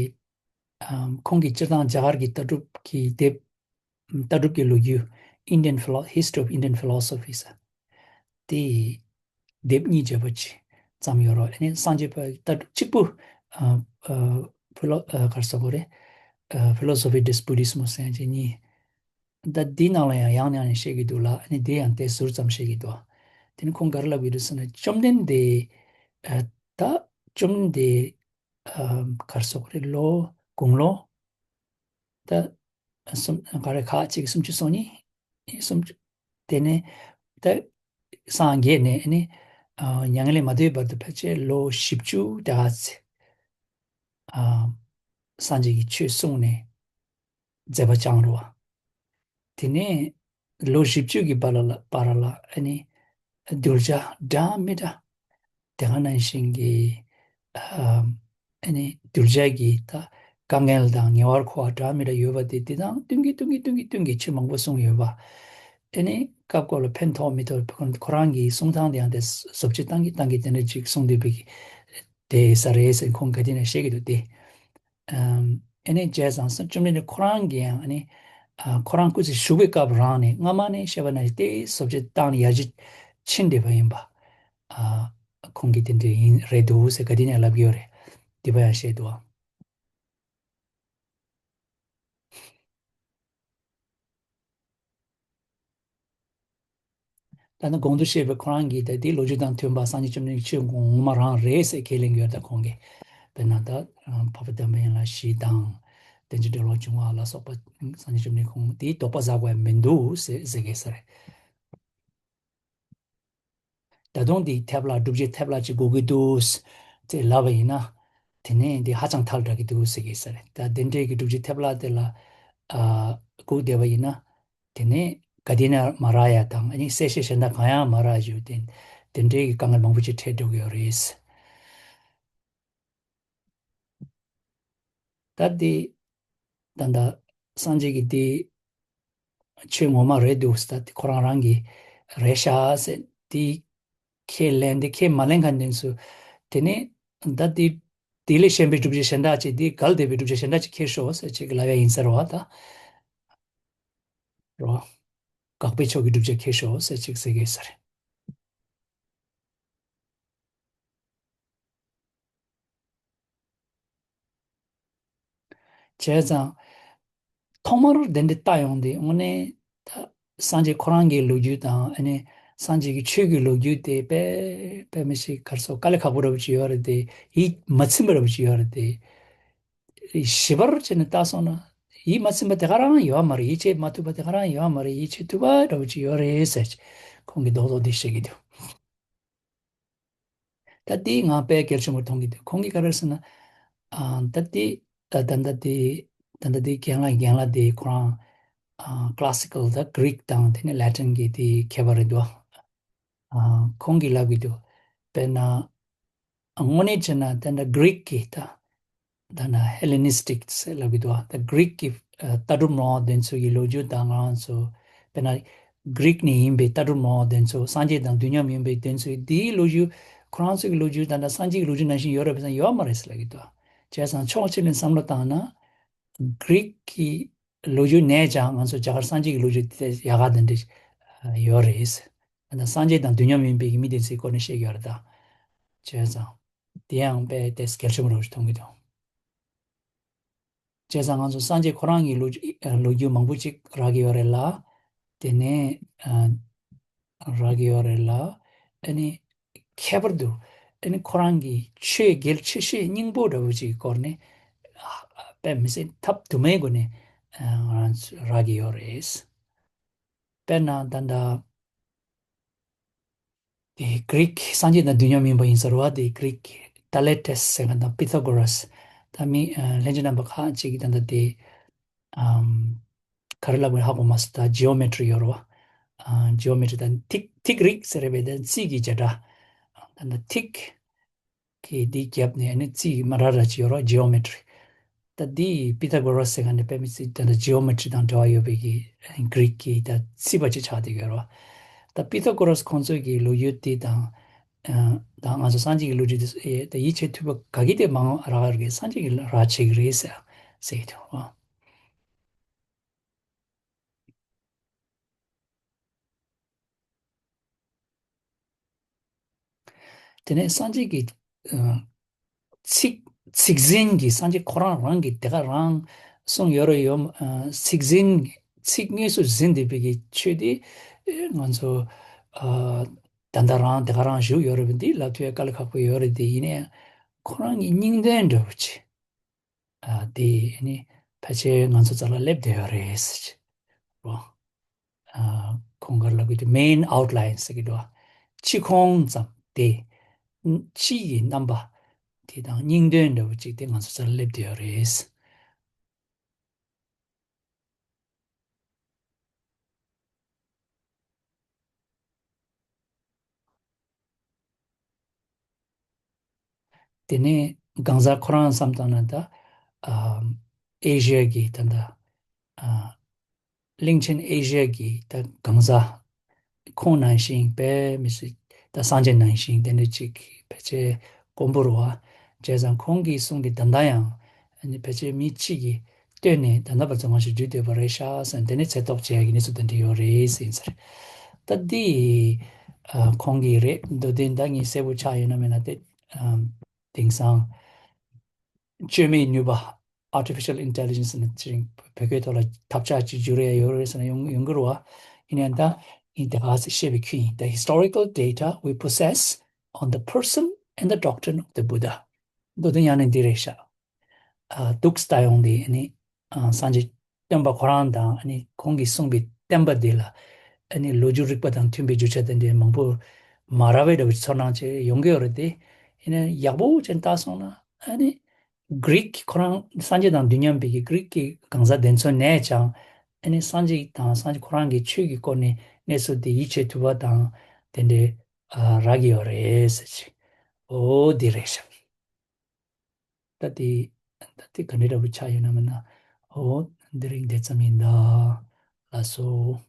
ཨམ། ཁོང་གིས་སྤྱིར་བཏང་རྒྱ་གར་གྱི་ལྟ་གྲུབ་ཀྱི་དེབ། ལྟ་གྲུབ་ཀྱི་ལོ་རྒྱུས། Indian Philo- History of Indian Philosophy ཟེར། དེ་ཡི་དེབ་གཉིས་བརྒྱབ་པ་ཅིག་བརྩམས་ཡོད་རེད། ཨ་ནི་སངས་རྒྱས་པ་ལྟ་གྲུབ་གཅིག་པུ། ཨ། ཨ། ཕི་ལོ- ཨ། ག་རེ་ཟེར་དགོས་རེད། ཨ། Philosophy des Buddhismus ཟེར་ཡག་ཅིག་གཉིས། ད་འདི་ནང་ལ་ཡང་ཡང་ནས་ཡང་བཤད་ཀྱི་འདུག་ལ། ཨ་ནི་དེ་ཡང་དེ་ཟུར་ཙམ་བཤད་ཀྱི་འདུག་དེ་ནི་ཁོང་ག་རེ་ལབ་ཀྱི་འདུག་ཟེར་ན། བཅོམ་ལྡན་འདས། ཨ། ད་བཅོམ་ལྡན་འདས། ཨ། ག་རེ་ཟེར་དགོས་རེད། ལོ་དགུང་ལོ། ད་སུམ- ག་རེ་ཁག་གཅིག་སུམ་ཅུ་སོ་གཉིས། སུམ་ཅུ། དེ་ནས་ད་སངས་རྒྱས་ནས་ནི་ཨ་མྱ་ངན་ལས་མ་ཐོན་བར་དུ་ཕལ་ཆེར་ལོ་བཞི་བཅུ་དེ་ག་ཚོད་ཨ་སངས་རྒྱས་ཀྱི་ཆོས་གསུངས་ནས་མཛད་པ་བསྐྱངས་རེད་བ། དེ་ནས་ལོ་བཞི་བཅུ་གི་བར་ལ་བར་ལ་ཨ་ནི་གདུལ་བྱ་འདྲ་མི་འདྲ། དེ་ག་ནང་བཞིན་གྱི་ཨ་ཨ་ནི་གདུལ་བྱ་གི་ད་དཀའ་ངལ་དང་ཉེ་བར་མཁོ་བ་འདྲ་མི་འདྲ་ཡོད་པ་དེ་དེ་དང་བསྟུན་གྱི་བསྟུན་གྱི་བསྟུན་གྱི་བསྟུན་གྱི་ཆོས་མང་པོ་གསུངས་ཡོད་པ། ཨ་ནི་སྐབས་སྐབས་ལ་ཕན་ཐོགས་མི་ཐོགས་ཁོ་རང་གི་གསུང་སྟངས་དེ་ཡང་དེ་བཟོ་བཅོས་བཏང་གི་བཏང་གི་དེ་འདྲ་ཅིག་གསུངས་བསྡད་པའི་གི་དེ་ས་རེད་ཟེར་ཁོང་ག་དེ་ནས་བཤད་ཀྱི་འདུག་སྟེ། ཨ་ནི་བྱས་ཙང་བཅོམ་ལྡན་འདས་ཁོ་རང་གིས་ཡང་ཨ་ནི་ཨ་ཁོ་རང་སྐུ་ཚེ་བཞུགས་པའི་སྐབས་རང་ནས་སྔ་མ་ནས་བཤད་པ་ནང་བཞིན་དེ་བཟོ་བཅོས་བཏང་ནས་ཡར་རྒྱས་ཕྱིན་བསྡད་པ་ཡིན་པ། ཨ། ཁོང་གིས་དེ་འདྲ་ཡིན་རེད་འདུག་ཟེར་ག་དེ་ནས་ལབ་ཀྱི་ཡོད་རེད། དེ་པ་ཡང་བཤད་འདུག་ཨ། ད་ནི་གོང་དུ་བཤད་པའི་ཁོ་རང་གིས་ད་དེའི་ལོ་རྒྱུས་དང་མཐུན་པ་སངས་རྒྱས་བཅོམ་ལྡན་འདས་ཆོས་ངོ་མ་རང་རེད་ཟེར་ཁས་ལེན་གྱི་ཡོད་རེད། ད་ཁོང་གིས་དཔེར་ན་ད་འཕགས་པ་སྡོམ་པ་ཡན་ལག་བཞི་དང་། རྟེན་ཅིང་འབྲེལ་བར་འབྱུང་བ་ལ་སོགས་པ་སངས་རྒྱས་བཅོམ་ལྡན་འདས་ཁོང་དེའི་དོགས་པ་ཟ་དགོས་ཡ་མི་འདུག་ཟེར་ཟེར་གྱི་ས་རེད། ད་དུང་འདི་ཐེབས་ལ་སྒྲུབ་བྱེད་ཐེབས་ལ་ཅིག་དགོས་ཀྱི་འདུག་ཅེས་ལབ་པ་ཡིན་ན། དེ་ནས་འདི་ཧ་ཅང་ཐལ་དྲགས་ཀྱི་འདུག་ཟེར་གྱི་ས་རེད། ད་དེ་འདྲའི་གི་སྒྲུབ་བྱེད་ཐེབས་ལ་དེ་ལ་ཨ་སྒུག་བསྡད་པ་ཡིན་ན། དེ་ནས་ག་དེ་ན་མ་རག་ཡ་དང་ཨ་ནི་གསལ་བཤད་གཞན་དག་གང་ཡང་མ་རག་རྒྱུ་དེ། དེ་འདྲའི་གི་དཀའ་ངལ་མང་པོ་ཅིག་འཕྲད་འགྲོ་གི་ཡོད་རེད། ད་དེ་ད་ལྟ་སངས་རྒྱས་ཀྱི་དེ་ཆོས་ངོ་མ་རེད་འདུག་ད་དེ་ཁོ་རང་རང་གི་རེད་ཤག་ཟེར་དེ་ཁས་ལེན་དེ་ཁས་མ་ལེན་མཁན་དེ་ཚོ། དེ་ནས་ད་དེ་དེ་ལས་གཞན་པའི་སྒྲུབ་བྱེད་གཞན་དག་ཅིག་དེ་གལ་ཏེ་པའི་སྒྲུབ་བྱེད་གཞན་དག་ཅིག་ཁྱེར་ཤོག་ཟེར་ཅིག་ལབ་ཡ་ཡིན་ཟེར་བ་ད། རོ། དགག་པའི་ཕྱོགས་ཀྱི་སྒྲུབ་བྱེད་ཁྱེར་ཤོག་ཟེར་ཅིག་ཟེར་གི་ཟེར། བྱས་ཙང་། ཐོག་མར་དེ་འདྲ་བལྟ་ཡོང་དུས་དངོས་གནས་ད་སངས་རྒྱས་ཁོ་རང་གི་ལོ་རྒྱུས་དང་ཨ་ནི་སངས་རྒྱས་ཀྱི་ཆོས་ཀྱི་ལོ་རྒྱུས་དེ་དཔེ་དཔེ་མི་སྲིད་ག་རེ་ཟེར་དཀའ་ལས་ཁག་པོ་འདྲ་པོ་ཅིག་ཡོད་རེད་དེ། ཡིད་མ་ཚིམ་པ་འདྲ་པོ་ཅིག་ཡོད་རེད་དེ། ཞིབ་པར་བྱས་ནས་བལྟས་སོང་ན་ཡིད་མ་ཚིམ་པ་དེ་ག་རང་ཡོད་མ་རེད། ཡིད་ཆེས་མ་ཐུབ་པ་དེ་ག་རང་ཡོད་མ་རེད། ཡིད་ཆེས་ཐུབ་པ་འདྲ་པོ་ཅིག་ཡོད་རེད་ཟེར་ཁོང་གིས་རྡོག་རྡོག་འདི་བཤད་ཀྱི་འདུག་ད་དེའི་ངང་དཔེ་གལ་ཆེན་པོ་མཐོང་གི་འདུག་ཁོང་གིས་ག་རེ་ཟེར་ན། ཨ། ད་དེ་ད་ད་ལྟ་དེ་ད་ལྟ་དེ་རྒན་ལགས་རྒན་ལགས་དེ་ཁོ་རང་ཨ་Classical ད་Greek དང་དེ་ནས་Latin གི་དེ་མཁས་པ་རེད་འདུག་ཨ། ཁོང་གིས་ལབ་ཀྱི་འདུག་དཔེར་ན། དངོས་གནས་བྱས་ན་ད་ལྟ་Greek གི་ད། ད་ནི་Hellenistic ཟེར་ལབ་ཀྱི་འདུག་ད་Greek གི་ལྟ་གྲུབ་སྨྲ་བ་དེ་ཚོ་གི་ལོ་རྒྱུས་དང་ང་རང་ཚོ། དཔེར་ན་Greek ནས་ཡིན་པའི་ལྟ་གྲུབ་སྨྲ་བ་དེ་ཚོ་སངས་རྒྱས་དང་དུས་མཉམ་ཡིན་པའི་དེ་ཚོའི་དེའི་ལོ་རྒྱུས། ཁོ་རང་ཚོ་གི་ལོ་རྒྱུས་ད་ལྟ་སངས་རྒྱས་ཀྱི་ལོ་རྒྱུས་ནང་བཞིན་ཡོད་རེད་པས་ན་ཡོད་མ་རེད་ཟེར་ལབ་ཀྱི་འདུག་བྱས་ཙང་ཕྱོགས་གཅིག་ནས་བསམ་བློ་བཏང་ན། Greek གི་ལོ་རྒྱུས་ནས་ཀྱང་ང་ཚོ་རྒྱ་གར་སངས་རྒྱས་ཀྱི་ལོ་རྒྱུས་དེ་ཡག་ག་དེ་འདྲ་ཡོད་རེད། ད་ལྟ་སངས་རྒྱས་དང་དུས་མཉམ་ཡིན་པའི་མི་དེ་ཚོའི་སྐོར་ནས་བཤད་ཀྱི་ཡོད་རེད་ད། བྱས་ཙང་། དེ་ཡང་དཔེ་དེ་གལ་ཆེན་པོ་རེད་མཐོང་གི་འདུག་བྱས་ཙང་ང་ཚོ་སངས་རྒྱས་ཁོ་རང་གི་ལོ་རྒྱུས་ལོ་རྒྱུས་མང་པོ་ཅིག་རག་གི་ཡོད་རེད་ལ། དེ་ནས་ཨ་རག་གི་ཡོད་རེད་ལ། ཨ་ནི་ཁྱད་པར་དུ་ཨ་ནི་ཁོ་རང་གི་ཆོས་གལ་ཆེ་ཤོས་སྙིང་པོ་འདྲ་བོ་ཅིག་གི་སྐོར་ནས་ཨ་དཔེ་མི་སྲིད་ཐབས་དུ་མའི་སྒོ་ནས་ཨ་ང་རང་ཚོ་རག་གི་ཡོད་རེད། དཔེར་ན་ད་ལྟ་ དེ་གྷི་རིག་སངས་རྒྱས་དང་དུས་མཉམ་ཡིན་པ་ཡིན་ཟེར་བ། དེ་གྷི་རིག་ཐ་ལེ་ཏེས་ཟེར་མཁན་དང་པི་ཐ་གོ་རས། ད་མི་ཨ་ལྷན་རྒྱས་རྣམ་པ་ཁག་ཅིག་གིས་ད་ལྟ་དེ་ཨམ་ག་རེ་ལབ་དགོས་ཧ་གོ་མ་སོང་། ད་ཇི་ཨོ་མེ་ཊི་རི་ཡོད་རེད་བ། ཨ་ཇི་ཨོ་མེ་ཊི་རི་ད་ཐིག་ཐིག་རིག་ཟེར་བའི་ད་རྩིས་ཀྱི་བྱེད་སྒྲ། ད་ལྟ་ཐིག་གི་འདི་རྒྱབ་ནས་ཨ་ནི་རྩིས་མ་ར་ར་ཅིག་ཡོད་རེད་བ། ཇི་ཨོ་མེ་ཊི་རི། ད་འདི་པི་ཐ་གོ་རས་ཟེར་མཁན་དེ་དཔེ་མི་སྲིད་ད་ལྟ་ཇི་ཨོ་མེ་ཊི་རི་དང་འབྲེལ་བ་ཡོད་པའི་གི་གྷི་རིག་གི་ད་རྩིས་པ་ཅིག་ཆགས་བསྡད་ཡོད་རེད་བ། ད་པི་ཐ་གོ་རས་ཁོང་ཚོའི་གི་ལོ་རྒྱུས་དེ་དང་། ཨ་ད་ང་ཚོ་སངས་རྒྱས་ཀྱི་བསླུ་བྲིད་དེ་ཚོ་ཨེ་ད་ཡིད་ཆེས་ཐུབ་པ་ག་གི་དེ་མང་རག་རེད། སངས་རྒྱས་ཀྱིས་རག་བྱེད་ཀྱི་རེད་ཟེར་ཟེར་གྱི་འདུག་བ། དེ་ནས་སངས་རྒྱས་ཀྱི་ཨ་ཚིག་ཚིག་ཟིན་གྱི་སངས་རྒྱས་ཁོ་རང་རང་གི་དེ་ག་རང་གསུངས་ཡོད་རེད་ཡོད། ཨ་ཚིག་ཟིན་ཚིག་དངོས་སུ་ཟིན་བསྡད་པའི་གི་ཆོས་དེ་ཨེ་ང་ཚོ་ཨ་ད་ལྟ་རང་དེ་ག་རང་བཞུགས་ཡོད་རེད་པ། འདི་ལབ་ཐུབ་ཡ་དཀའ་ལས་ཁག་པོ་ཡོད་རེད། དེ་ཡིན་ནའི་ཁོ་རང་གི་སྙིང་དོན་འདྲ་བོ་ཅིག་ཨ་དེ་ནི་ཕལ་ཆེར་ང་ཚོ་རྩ་ལ་སླེབས་བསྡད་ཡོད་རེད་ཟེར་གྱི་རོ། ཨ་ཁོང་ག་ལ་གི་དེ་མེན་ཨའུཊ་ལའིན་ཟེར་གྱི་འདུག་སྤྱི་ཁོང་ཙམ་དེ། སྤྱི་ཡི་རྣམ་པ་དེ་དང་སྙིང་དོན་འདྲ་བོ་ཅིག་དེ་ང་ཚོ་རྩ་ལ་སླེབས་བསྡད་ཡོད་རེད། དེ་ནས་གང་ཟག་ཁོ་རང་བསམ་བཏང་ན་ད་ཨ་ཨེ་ཤི་ཡ་གི་ད་ད་ཨ་གླིང་ཆེན་ཨེ་ཤི་ཡ་གི་ད་གང་ཟག་ཁོང་ནང་བཞིན་དཔེ་མི་སྲིད་ད་སངས་རྒྱས་ནང་བཞིན་དེ་འདྲ་ཅིག་ཕལ་ཆེར་དཀོན་པོ་རེད་བ། བྱས་ཙང་ཁོང་གིས་གསུང་གི་ད་ལྟ་ཡང་ཨ་ནི་ཕལ་ཆེར་མི་གཅིག་གིས་བཏོན་ནས་ད་ལྟ་བར་དུ་ང་ཚོ་བརྒྱུད་བསྡད་པ་རེད་ཤག་ཟེར་ནས་དེ་ནས་ཚེ་ཐོག་བྱས་ཀྱི་གནས་ཚུལ་དེ་འདྲ་ཡོད་རེད་ཟེར་ཡིན་ཟེར། ད་འདི་ཨ་ཁོང་གི་རེད། མདོ་དོན་ད་ངས་གསལ་པོ་ཆགས་ཡོད་ན་མེད་ན་དེ་ཨ་དེང་སང་བཅོས་མའི་ནུས་པ། Artificial Intelligence ནི་ཅིག་བོད་སྐད་ཐོག་ལ་ཐབས་ཆག་ཅིག་བསྒྱུར་ཡ་ཡོད་རེད་ཟེར་ན་ཡོང་ཡོང་གི་རེད་བ། ཡིན་ཡང་ད་ཡིན་དེ་ག་ཚོད་བཤད་པའི་ཁུལ་ཡིན། The historical data we possess on the person and the doctrine of the Buddha. མདོ་དོན་ཡང་ནི་འདི་རེད་ཤག་ཨ་འདུག་སེ་ལྟ་ཡོང་དུས་ཨ་ནི་ཨ་སངས་རྒྱས་སྟོན་པ་ཁོ་རང་དང་ཨ་ནི་ཁོང་གིས་གསུངས་པའི་བསྟན་པ་འདི་ལ་ཨ་ནི་ལོ་རྒྱུས་རིག་པ་དང་མཐུན་པའི་རྒྱུ་ཆ་དེ་འདྲའི་མང་པོ་མ་རག་པའི་འདྲ་བོ་ཚོར་སྣང་ཅིག་ཡོང་གི་ཡོད་རེད་དེ། ཡིན་ན་ཡག་པོ་ཅིག་བལྟས་སོང་ན་ཨ་ནི་གྷི་རིག་ཁོ་རང་སངས་རྒྱས་དང་དུས་མཉམ་པའི་གི་གྷི་རིག་གི་གང་ཟག་དེ་ཚོ་ནས་ཀྱང་ཨ་ནི་སངས་རྒྱས་དང་སངས་རྒྱས་ཁོ་རང་གི་ཆོས་ཀྱི་སྐོར་ནས་གནས་ཚུལ་དེ་ཡིད་ཆེས་ཐུབ་པ་དང་དེ་འདྲའི་ཨ་རག་གི་ཡོད་རེད་ཟེར་ཅིག་འོ་འདི་རེད་ཤག་ད་དེ་ད་དེ་ག་འདྲ་འདྲ་པོ་ཆགས་ཡོད་ན་མིན་ན། འོ་འདི་རིང་དེ་ཙམ་ཡིན་ད། ལགས་སོ།